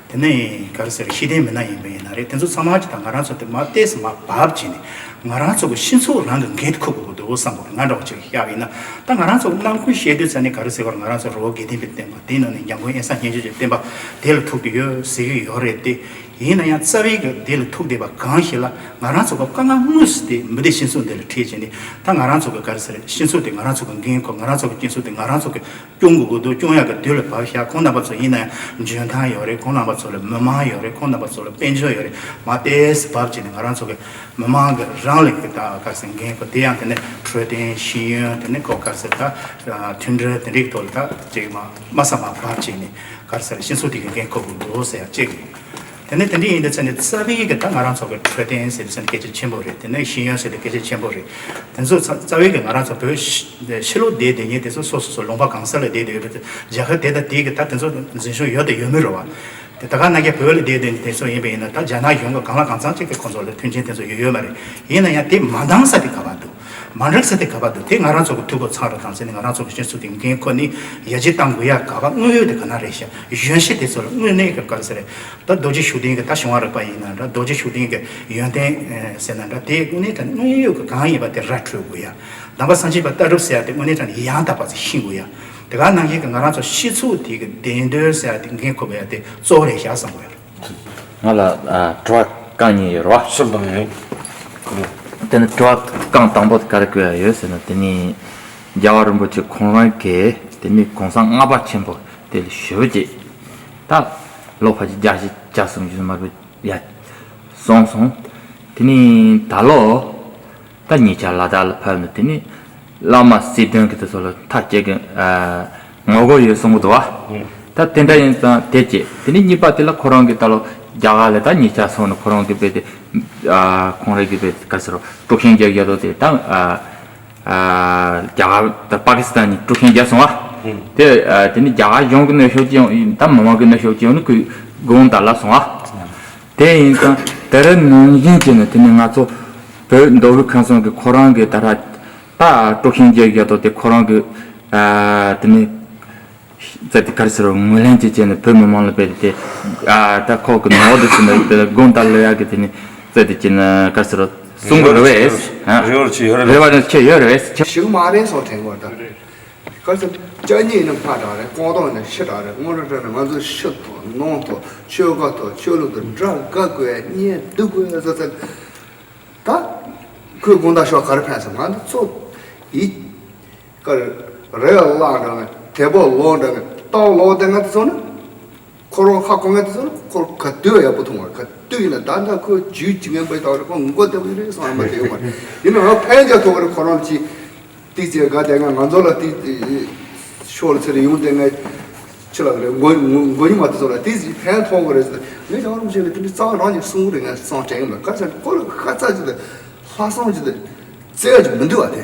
དེ་ནི་ག་རེ་ཟེར་ཤེས་ལྡན་མི་སྣ་ཡིན་པ་ཡིན་ན་རེད། དེ་ཚོ་ཚང་མ་ཅིག་དང་ང་རང་ཚོ་དེ་མ་ཏོག་ཙམ་མ་བབ་བྱས་ནས་ང་རང་ཚོ་གི་སྤྱི་ཚོགས་རང་གི་འགན་འཁུར་དགོས་ཀྱི་འདུག་བསམ་པ་ང་འདྲ་བོ་ཅིག་བཞག་པ་ཡིན་ན། ད་ང་རང་ཚོ་ནང་ཁུལ་བཤད་དུས་ཙ་ནི་ག་རེ་ཟེར་བར་ང་རང་ཚོ་རི་བོ་དགེ་ལྡན་པའི་བསྟན་པ་དེའི་ནང་ནས་འཇམ་མགོན་དབེན་ས་སྙན་བརྒྱུད་ཀྱི་བསྟན་པ་དེ་ལ་ཐུག་བསྡད་ཡོད་ཟེར་གྱི་ཡོད་རེད་དེ། ཡིན་ན་ཡང་རྩ་བའི་གི་དེ་ལ་ཐུག་བསྡད་པ་གང་ཞིག་ལ་ང་རང་ཚོ་གི་དཀའ་ངལ་དངོས་སུ་དེ་མི་སྡེ་སྤྱི་ཚོགས་འདི་ལ་འཕྲད་བྱས་ནས། ད་ང་རང་ཚོ་གི་ག་རེ་ཟེར་སྤྱི་ཚོགས་དེ་ང་རང་ཚོ་གི་འགན་ཁུར། ང་རང་ཚོ་གི་སྤྱི་ཚོགས་དེ་ང་རང་ཚོ་གི་སྐྱོང་དགོས་ཀྱི་འདུག་སྐྱོང་ཡག་གི་དུས་ལ་བབ་ཤག་ཁོང་རྣམ་པ་ཚོ་ཡིན་ན་ཡང་འཇོན་ཐང་ཡོད་རེད། ཁོང་རྣམ་པ་ཚོ་ལ་མི་མང་ཡོད་རེད། ཁོང་རྣམ་པ་ཚོ་ལ་དཔལ་འབྱོར་ཡོད་རེད། མ་ཏོག་ཙམ་བབ་བྱས་ནས་ང་རང་ཚོ་གི་མི་མང་གི་རང་ལ་གི་ད་ག་རེ་ཟེར་འགན་ཁུར་དེ་ཡང་དེ་ནས་འཕྲོད་བསྟེན་ཤེས་ཡོན་དེ་ནས་ཁོ་ག་རེ་ཟེར་ད་མཐུན་སྒྲིལ་དེ་འདྲའི་ཐོག་ལ་ད་ཅིག་མ་དམའ་ས་མ་བབ་བྱས་ནས་ག་རེ་ཟེར་སྤྱི་ཚོགས་དེ་གི་འགན་འཁུར་དགོས་འདུག་ཟེར་ཡག་ཅིག་དེ་ནས་དེ་འདྲ་ཡིན་དུས་ཙ་ནི་རྩ་བའི་གི་ད་ང་རང་ཚོ་གི་འཕྲོད་བསྟེན་ཟེར་དུས་ཙ་ནི་སྐད་ཆ་ཆེན་པོ་རེད། དེ་ནས་ཤེས་ཡོན་ཟེར་དུས་སྐད་ཆ་ཆེན་པོ་རེད། དེ་ཚོ་རྩ་རྩ་བའི་གི་ང་རང་ཚོ་བོད་ཕྱི་ཕྱི་ལོགས་བསྡད་བསྡད་མཁན་དེ་ཚོ་སོ་སོ་སོ་ལུང་པ་གང་ས་ལ་བསྡད་བསྡད་ཡོད་པའི་རྒྱལ་ཁབ་དེ་དང་དེའི་གི་ད་དེ་ཚོ་འཛིན་སྐྱོང་ཡོད་དང་ཡོད་མེད་རེད་བ། དེ་ད་ག་ནང་བཞིན་བོད་ལ་བསྡད་བསྡད་མཁན་དེ་ཚོ་ཡིན་པ་ཡིན་ན་ད་རྒྱ་ནག་གཞུང་གི་གང་ལ་གང་འཚམ་ཅིག་གི་ཁོང་ཚོ་ལ་མཐུན་རྐྱེན་དེ་ཚོ་ཡོད་ཡོད་མ་རེད། ཡིན་ན་ཡང་དེ་མ་འདང་ས་དེ་ག་པར་འདུག་མ་འགྲིག་ས་དེ་ག་པར་འདུག་དེ་ང་རང་ཚོ་གི་འཐུས་སྒོ་ཚང་རུ་དང་ཟེར་ནས་ང་རང་ཚོ་གི་སྤྱི་ཚོགས་དེ་འགན་ཁུར་ནས་ཡར་རྒྱས་གཏང་དགོས་ཡ་ག་པར་དངོས་ཡོད་དེ་ག་ན་རེད་ཤག་གཞོན་སྐྱེས་དེ་ཚོ་ལ་དངོས་གནས་ཀྱི་ག་རེ་ཟེར་རེད། ད་རྡོ་རྗེ་ཤུགས་ལྡན་གྱི་ད་གཞུང་བ་རིག་པ་ཡིན་ན་འདྲ། རྡོ་རྗེ་ཤུགས་ལྡན་གྱི་ཡོན་ཏན་ཟེར་ན་འདྲ། དེ་དངོས་གནས་དྲང་གནས་དངོས་ཡོད་ཀྱི་གང་ཡིན་པ་དེ་ར་འཕྲོད་དགོས་ཡ། དམ་པ་སངས་རྒྱས་པ་ལྟ་གྲུབ་ཟེར་ཡ་དེ་དངོས་གནས་དྲང་གནས་ཡང་དག་པ་ཚོ་ཤེས་དགོས་ཡ། དེ་ག་ནང་བཞིན་གྱི་ང་རང་ཚོ་སྤྱི་ཚོགས་དེ་གི་བདེན་དོན་ཟེར་ཡ་དེ་འགན་འཁུར་དགོས་ཡ་དེ་གཙོ་བོ་རེད་ཤག་བསམ་དགོས་ཡ། ང་ལ་ཨ་དྲི་བ་རྐང་གཉིས་ཡོད་རེད་བ། ཤུལ་དང་ཡིན། དེ་ནི་དྲི་བ་རྐང་དང་པོ་དེ་ག་རེ་བཀོད་ཡ་ཡོད་ཟེར་ན། དེ་ནི་རྒྱལ་བ་རིན་པོ་ཆེ་ཁོང་རང་གིས་དེ་ནི་གུང་སེང་ལྔ་པ་ཆེན་པོ་དེ་ལ་ཞུ་རྒྱུ་ད་ལོ་ཕལ་ཆེར་བརྒྱད་ཅུ་གྱ་གསུམ་ཅུ་མ་གི་ཡ་སོང་སོང་། དེ་ནི་ད་ལོ་ད་ཉེ་ཆར་ལ་དྭགས་ལ་ཕེབས་ནས་དེ་ནི་བླ་མ་སྲིད་དོན་གྱི་དེ་ཚོ་ལ་ཐག་བཅད་གི་ཨ་ངོ་རྒོལ་ཡོད་གསུང་གི་འདུག་བ། ད་དེ་འདྲ་ཡིན་ཙང་དེ་བཅད། དེ་ནི་གཉིས་པ་དེ་ལ་ཁོ་རང་གི་ད་ལོ་རྒྱ་གར་ལ་ད་ཉེ་ཆར་སོང་ནས་ཁོ་རང་གི་དཔེ་དེ་ཨ་ཁོང་རང་གི་དཔེ་ག་ཟེར་རོ་དཀྲུག་ཤིང་རྒྱག་ཡ་དོ་དེ་ད་ཨ་ཨ་རྒྱ་གར་ད་པ་ཀི་སི་ཐན་ནས་དཀྲུག་ཤིང་རྒྱག་སོང་བ། དེ་ཨ་དེ་ནི་རྒྱ་གར་གཞུང་གི་གནོན་ཤུགས་ཅི་ཡང་ད་མི་མང་གི་གནོན་ཤུགས་ཅི་ཡང་ནི་ཁོས་དགོངས་དག་ལ་སོང་བ། དེ་ཡིན་ཙང་དེ་རིང་ནང་བཞིན་བྱས་ནས་དེ་ནི་ང་ཚོ་བོད་མདོ་དབུས་ཁམས་གསུམ་གྱི་ཁོ་རང་གི་ད་ར་ད་དཀྲུག་ཤིང་རྒྱག་ཡ་དོ་དེ་ཁོ་རང་གི་ཨ་དེ་ནི་རྩ་དེ་ག་རེ་ཟེར་རོ་ངོས་ལེན་བྱེད་བྱས་ནས་བོད་མི་མང་ལ་དཔེ་དེ་ཨ་ད་ཁོ་གི་ནོར་དེ་ཟེར་ནས་དཔེ་དགོངས་དག་ལོས་ཡག་གི་དེ་ནི་རྩ་དེ་བྱས་ན་ག་རེ་ཟེར་རོ་གསུང་གི་རེད་བས། རེ་བ་ཆེ་ཡོད་རེད། རེ་བ་ཆེ་ཡོད་རེད་བས། ཞིག་མ་རེད་སོང་དྲན་གོ་ད། ག་ཚོད་ཅག་གཉིས་ནི་ཕ་དྲག་རེད། ཀོང་ཏོང་ནི་ཤི་དྲག་རེད། དངོས་གནས་དྲང་གནས་ང་ཚོ་ཤི་ཐོག་ནོང་ཐོག་ཆོལ་ཁ་ཐོག་ཆོས་ལུགས་དང་དགྲ་དགའ་དགོས་ཡ་གཉེན་སྡུག་དགོས་ཡ་ཟེར་ཚད་ད་ཁོས་དགོངས་དག་ཤོག་ག་རེ་ཕན་སོང་ང་ཚོ་ཡིད་ཀ་རེ་བ་བརླག་འདྲ་ནི་དེ་པོ་ལོག་འདྲ་ནི་ལྟ་བ་ལོག་དེ་ང་ཚོ་ཚོ་ནི། ཁོ་རང་ཧ་གོ་མཁན་དེ་ཚོ་ཁོ་ག་དུས་ཡག་པོ་མཐོང་བ་རེད། ག་དུས་ཡིན་ན་ད་ལྟ་ཁོ་རྒྱུད་ཅི་ངན་པའི་ཐོག་རེད། ཁོ་མགོ་བདེ་པོ་རེད་བསམ་པ་དེ་ཡོད་མ་རེད། ཡིན་ནའང་ཕན་ཆད་ཐོག་རེད། ཁོ་རང་ཅི་ཏིག་ཙེ་དགའ་བསྡད་ང་ང་ཚོ་ལ་ཏིག་ཙེ་ ཤོག་ལ་ཚེ་རིང་ཡོང་དེ་ངས་ཕྱི་ལ་རེད། མགོ་མགོ་མགོ་ཉི་མ་དེ་ཚོ་ལ་དེ་ཕན་ཐོགས་གི་རེད་ཟེར། ངས་ཀྱང་རུང་བྱས་ནས་དེ་འདྲའི་རྩ་བ་རང་གི་གསུང་རེད། ངས་གསང་དྲན་གི་མེད། ག་ཚོད་ཁོ་ལ་ཁ་ཚ་ཅིག་དང་ལྷག་བསམ་ཅིག་དང་བརྩེ་བ་ཅིག་མི་འདུག་བ་དེ།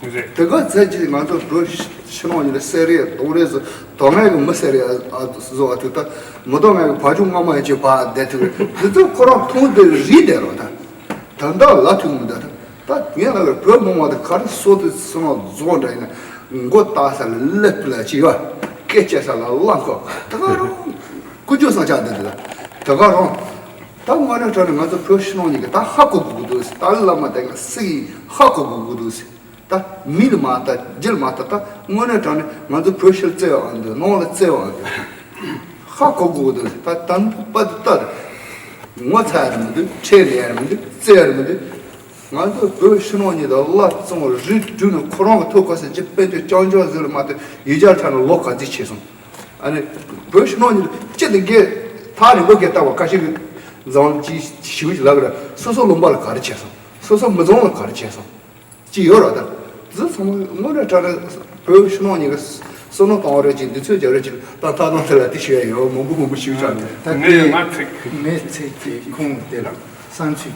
རེད། དེ་ག་ཚད་ཅིག་ང་ཚོ་བོད་ཕྱི་ནང་གཉིས་ལ་བསད་རེས་གཏོང་རེས་སུ་དོ་ངན་གི་མི་བསད་རེས་ཨ་ཨ་བཟོ་བ་དེ་ད་མི་དོ་ངན་གི་བ་ཕྱུགས་དམར་མོ་ཡང་ཅིག་བ་བསྡད་ཐུབ་རེད། དེ་ཚོ་ཁོ་རང་མཐོང་དེ་རིག་བསྡད་རོགས་ད། ད་ལྟ་ལ་ཐུག་མི་འདུག་ད་ངས་ལ་བོད་མི་མང་དེ་ག་རེ་སོ་དེ་སོ་ནང་རྫོགས་འདྲ་ཡིན་ན་མགོ་བཏགས་ས་ལ་ཀླད་པ་ལ་ཅིག་ཡོད། སྐད་ཆ་ས་ལ་གླང་ཁོག་ད་ག་རང་ཀུ་ཅོ་སང་ཆ་འདི་འདི་ད་ད་ག་རང་། ད་དངོས་གནས་དྲང་གནས་ང་ཚོ་བོད་ཕྱི་ནང་གཉིས་ཀྱི་ད་ཧ་གོ་དགོས་ཀྱི་འདུག་ཟེར། ད་བླ་མ་དེ་ག་སྲིད་ཧ་གོ་དགོས་ཀྱི་འདུག་ཟེར། ད་མི་ལ་མ་ལྟ་རྒྱུ་ལ་མ་ལྟ། ད་དངོས་གནས་དྲང་གནས་ང་ཚོ་བོད་ཕྱི་ལ་བརྩེ་བའང་འདུག་ནང་ལ་བརྩེ་བའང་འདུག་ཧ་གོ་དགོས་ཀྱི་འདུག་ཟེར། ད་ད་ལྟ་བར་དུ་ད་ངོ་ཚ་ཡ་ར་མི་འདུག་ཁྲེལ་ལེ་ཡ་ར་མི་འདུག་བརྩེ་ཡ་ར་མི་འདུག་ང་ཚོ་བོད་ཕྱི་ནང་གཉིས་ད་བླ་བཙོང་རིགས་བསྒྲུབས་ནས་ཁོ་རང་གི་ཐོབ་གོ་ས་ཅི་དཔལ་འབྱོར་རྐྱང་རྐྱང་ཟིག་ལ་མ་ལྟོས་ཡུལ་གྱར་ཚར་ནས་ལོ་ག་ཚོད་ཕྱིན་སོང་། ཨ་ནི་བོད་ཕྱི་ནང་གཉིས་ལ་ཅི་དེ་གས་ཐག་རིང་པོ་གས་ལྟ་བ་ཁ་ཤས་ཀྱིས་འཛམ་གླིང་ཅི་ཞིག་ལབ་ར་སོ་སོ་ལུང་པ་ལ་ག་རེ་བྱས་སོང་། སོ་སོ་མི་ཚང་ལ་ག་རེ་བྱས་སོང་། ཅི་ཡོད་ར་ད། འདི་ཚང་མ་དངོས་གནས་དྲང་གནས་བོད་ཕྱི་ནང་གཉིས་ཀ་བསམ་བློ་གཏོང་བ་རེད་ཅིག་འདི་ཚོས་རྒྱབ་རེད་ཅིག་ད་ལྟ་ནང་དེ་ལ་དེ་ཞུ་ཡ་ཡོད། མང་པོ་མང་པོ་ཞུ་ཆོག་ད་ངས་ཡང་ང་ཚིག་ངས་ཚིག་ཅིག་ཁོང་དེ་ལ་བསམ་ཚུལ་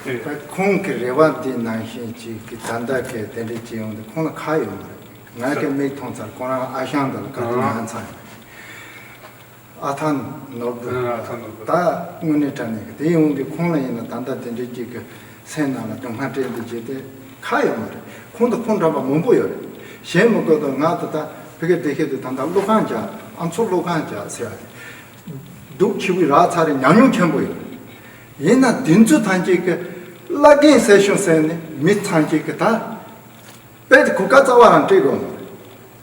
ཅིག་ད་ཁོང་གི་རེ་བ་འདི་ནང་བཞིན་ཅིག་གི་ད་ལྟ་གི་དེ་འདྲ་ཅིག་ཡོང་དུས་ཁོང་ལ་ཁག་ཡོད་མ་རེད། ང་གི་མིག་མཐོང་ཚར། ཁོང་རང་ཨ་ཞང་འདི་ལ་བཀའ་དྲིན་ཨ་ཚང་ཡོད་རེད། ཨ་ཐང་ནོར་བུ། ཨ་ཐང་ནོར་བུ། ད་དངོས་གནས་དྲང་གནས་ཀྱི་དེ་ཡོང་གི་ཁོང་ལ་ཡིན་ན་ད་ལྟ་དེ་འདྲའི་གཅིག་གི་སེམས་ནང་ལ་སྡུག་བསྔལ་སྤྲད་འདི་བྱེད་དེ་ཁག་ཡོད་མ་རེད། ཁོང་དང་ཁོང་འདྲ་བ་མང་པོ་ཡོད་རེད། གཞན་མི་དགོས་དང་ང་ད་ལྟ་ཕ་གི་བདེ་ཤེས་དུ་ད་ལྟ་བློ་ཁང་རྒྱག་ཨ་མཚོ་བློ་ཁང་རྒྱག་ཟེར་བ་རེད། སྡུག་ཆེ་བོ་རག་ཚར་རེད། ཉམས་མྱོང་ཆེན་པོ་ཡོད་རེད། ཡིན་ན་དེ་ཚོ་ཐམས་ཅད་ཀྱི་བླ་རྒན་ཟེར་ཤོག་ཟེར་ནས་མི་ཐམས་ཅད་ཀྱི་ད། དཔེ་དེ་གོ་སྐབས་རྩ་བ་རང་སྤྲད་དགོས་མ་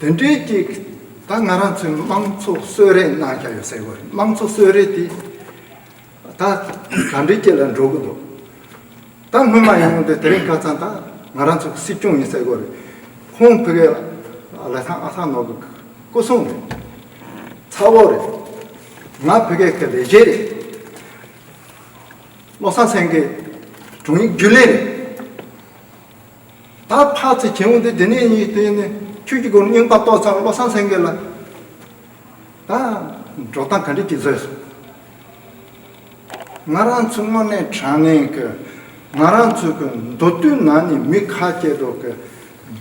རེད། དེ་འདྲའི་ཅིག་ད་ང་རང་ཚོའི་དམངས་གཙོ་གསོལ་རས་གནང་བཞག་ཡོད་ཟེར་དགོས་རེད། དམངས་གཙོ་གསོལ་རས་དེ་ད་ག་འདྲའི་ཅིག་ལ་འགྲོ་གི་འདུག་ད་སྔོན་མ་ཡིན་ཡོང་དུས་དེ་རིང་ཁ་སང་ད་ང་རང་ཚོ་གི་སྲིད་སྐྱོང་ཡིན་ཟེར་དགོས་རེད། ཁོང་ཕ་གིའི་ལ་ཐང་ཨ་ཐང་ནོར་གི་སྐུ་སྲུང་རེད། ཚ་བོ་རེད། ང་ཕ་གིའི་གི་ལས་བྱེད་རེད། བློ་བཟང་སེང་གེ་དྲུང་ཡིག་རྒྱུན་ལས་རེད། ད་ཕར་ཚུར་བྱེད་འོང་དུས་དེ་ནས་གཉིས་དེ་ནས་ཁྱོད་ཀྱི་སྒོ་ནས་རྙིང་པ་གཏོར་ཚར། བློ་བཟང་སེང་གེ་ལ་ད་འགྲོ་སྟངས་ག་འདྲ་ཅིག་བཟོས་སོང་། ང་རང་ཚོ་དངོས་གནས་དྲང་གནས་ཀྱི་ང་རང་ཚོ་གི་མདོ་སྟོད་ནང་ནས་མི་ཁ་སྐྱེ་འགྲོ་གི་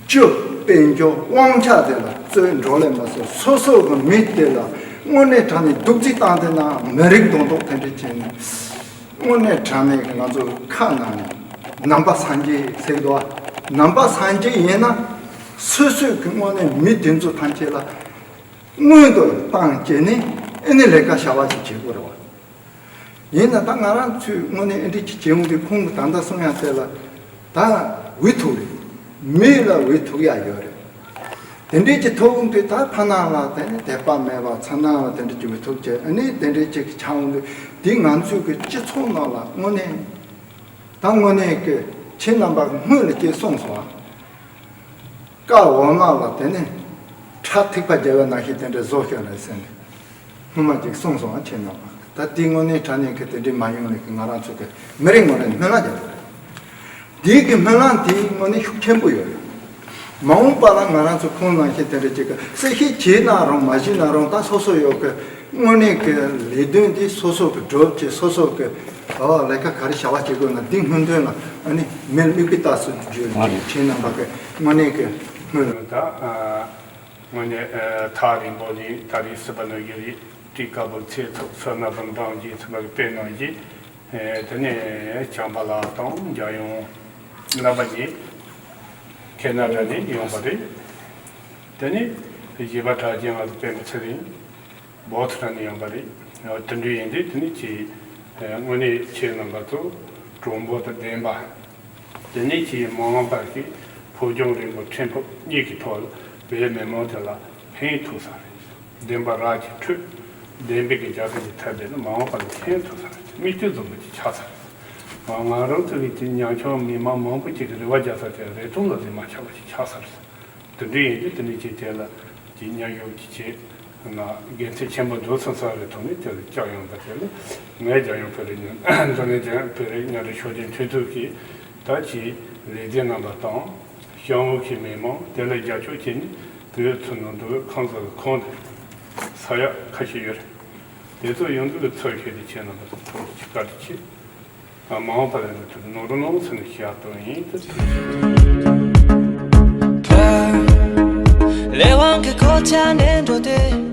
རྒྱུ་དཔལ་འབྱོར་དབང་ཆ་དེ་ལ་རྩོད་འགྲོ་ལས་མ་སོང་། སོ་སོ་གི་མི་དེ་ལ་དངོས་གནས་དྲང་གནས་སྡུག་རྩུབ་བཏང་དེ་ན་མི་རིགས་གདོང་ཐོག་དེ་འདྲ་བྱས་ནས། དངོས་གནས་དྲང་གནས་ཀྱི་ང་ཚོ་ཁ་ནང་ནས་ནང་པ་སངས་རྒྱས་ཟེར་གི་འདུག་བ། ནང་པ་སངས་རྒྱས་ཡིན་ན་སོ་སོས་ཀྱི་དངོས་གནས་མི་དེ་ཚོ་ཐམས་ཅད་ལ་སྔོན་དུ་བཏང་བྱས་ནས་ཨེ་ནི་ལས་ཀ་བྱ་བ་ཅིག་བྱེད་དགོས་རེད་བ། ཡིན་ན་ད་ང་རང་ཚོས་དངོས་གནས་ཨེ་འདྲ་ཅིག་བྱེད་འོང་དུས་ཁོང་གི་ད་ལྟ་གསུང་ཡ་དེ་ལ་ད་འུ་ཐུག་རེད། མི་ལ་འུ་ཐུག་ཡ་ཡོད་རེད། དེ་འདྲའི་ཅིག་ཐོབ་འོང་དུས་ད་ཕ་ནང་ལ་དེ་ནི་དད་པ་མེད་པ་ཚ་ནང་ལ་དེ་འདྲ་ཅིག་འུ་ཐུག་བྱས། ཨ་ནི་དེ་འདྲའི་ཅིག་ཆགས་འོང་དུས་དེ་ང་ཚོའི་གི་སྤྱི་ཚོགས་ནང་ལ་དངོས་གནས་ད་དངོས་གནས་ཀྱི་ཁྱེད་རྣམ་པ་སྔོན་ལ་སྐྱེས་སོང་སོང་ཨ། ཀ་འོ་མ་ལ་དེ་ནས་ཁྲག་ཐིགས་པ་བརྒྱབ་པ་ནང་བཞིན་དེ་འདྲ་བཟོ་ཤོག་རེད་ཟེར་ནས་སྔོན་མ་ཅིག་གསུངས་སོང་ཨ། ཁྱེད་རྣམ་པ་ད་དེ་དངོས་གནས་དྲང་གནས་ཀྱི་དེ་འདྲའི་མ་ཡོང་ལེ་གི་ང་རང་ཚོ་གི་མི་རེ་ངོ་རེ་སྨོན་ལམ་རྒྱབ་དགོས་རེད། དེའི་གི་སྨོན་ལམ་དེ་དངོས་གནས་ཤུགས་ཆེན་པོ་ཡོད་རེད། མ་འོངས་པ་ལ་ང་རང་ཚོ་ཁོང་ནང་བཞིན་དེ་འདྲ་ཅིག་གི་གསལ་བཤད་བྱས་ན་རུང་མ་བྱས་ན་རུང་ད་སོ་སོ་ཡོད་གི་དངོས་གནས་ཀྱི་ལས་དོན་འདི་སོ་སོ་གི་སྒྲུབ་བྱེད་སོ་སོ་གི་ཨོ་ལས་ཀ་ག་རེ་བྱ་བ་བྱེད་དགོས་ན་འདི་སྔོན་ཐོན་ལ་ཨ་ནི་མི་ལ་མིག་དཔེ་ལྟ་སུ་བརྗོད་ཅིག་ཁྱེད་རྣམ་པ་གི་དངོས་གནས་ཀྱི་སྔོན། ད་དངོས་གནས་ཐག་རིང་པོ་ནས་ད་རེས་སྲིད་པ་ནོར་གྱི་རིགས་དཀར་པོ་ཚེ་ཐུག་བསོད་ནམས་པོ་འདང་གི་ཚུལ་པ་གི་དཔེ་གནང་གི། དེ་ནས་བྱམས་པ་ལགས་དང་འཇམ་དབྱངས་རྣམ་པ་གཉིས་ཁེ་ན་ཌ་ནས་ཡོང་བ་རེད། དེ་ནས་བཞི་པ་གྲགས་ཅན་ང་ཚོ་པད་མ་ཚེ་རིང་བོད་དུ་ནས་ཡོང་བ་རེད། དེ་འདྲ་ཡིན་དུས་དེ་ནས་ཀྱི་དངོས་གནས་ཁྱེད་རྣམ་པ་ཚོ་གྲོགས་པོ་དང་ལྡན་པ། དེ་ནས་ཀྱི་མ་འོངས་པར་གྱི་བོད་ལྗོངས་རིང་པོ་ཕྲན་བུ་གཉིས་ཀྱི་ཐོག་བོད་མི་མང་དེ་ལ་ཕན་ཐོགས་ས་རེད། བདེན་པ་རང་གི་འཕྲོད། བདེན་པའི་གི་རྒྱལ་ཁབ་ཀྱི་ཐབས་བསྡད་ན་མ་འོངས་པར་ཕན་ཐོགས་ས་རེད། མིག་ལྟོས་འཛོམས་པ་ཅིག་ཆགས་ས་རེད། ང་རང་ཚོ་གི་དེ་ཉམ་ཆུང་མི་མང་མང་པོ་ཅིག་གི་རེ་བ་རྒྱག་ས་དེ་རེ་སྟོང་ལ་ཟིན་མ་ཆགས་པ་ཅིག་ཆགས་ས་རེད། དེ་འདྲ་ཡིན་དུས་དེ་ནས་ཀྱི་དེ་ལ་ཀྱི་མཉམ་ཞུགས་ཀྱི་བྱེད་ན་དགེ་མཚན་ཆེན་པོ་འདུག་བསམ་ས་རེད། ཐོག་ནས་དེ་ལ་བཅར་ཡོང་པ་དེ་ལ་ངས་རྒྱལ་ཡོངས་བོད་རིགས་མཉམ་འཛམ་གླིང་རྒྱལ་ཡོངས་བོད་རིགས་མཉམ་འབྲེལ་ཤོག་སྒྲིལ་མཐུན་ཚོགས་ཀྱི་ད་ཀྱི་ལས་བྱེད་རྣམ་པ་དང་ཤང་བོ་གི་མི་མང་དེ་ལ་རྒྱབ་སྐྱོར་བྱས་ནས་ དེ་ཚོ་ནང་དུ་ཁང་བཟང་གི་ཁོངས་ནས་ས་ཡ་ཁ་ཤས་ཡོད་རེད། དེ་ཚོ་ཡོངས་འཛིན་གྱི་ཚོད་བྱས་ཏེ་བྱས་ན་ཐུགས་རྗེ་ཆེ། བཀའ་དྲིན་ཆེ། ད་མ་འོངས་པ་ལ་ནི་ཐུགས་ནོར་རུ་ནོར་ཚུལ་ནས་ཤེས་ཡག་ཏུ་ཡིན་ཏེ། ལས་དབང་གི་གོ་ཆ་ནས་འགྲོ་དུས།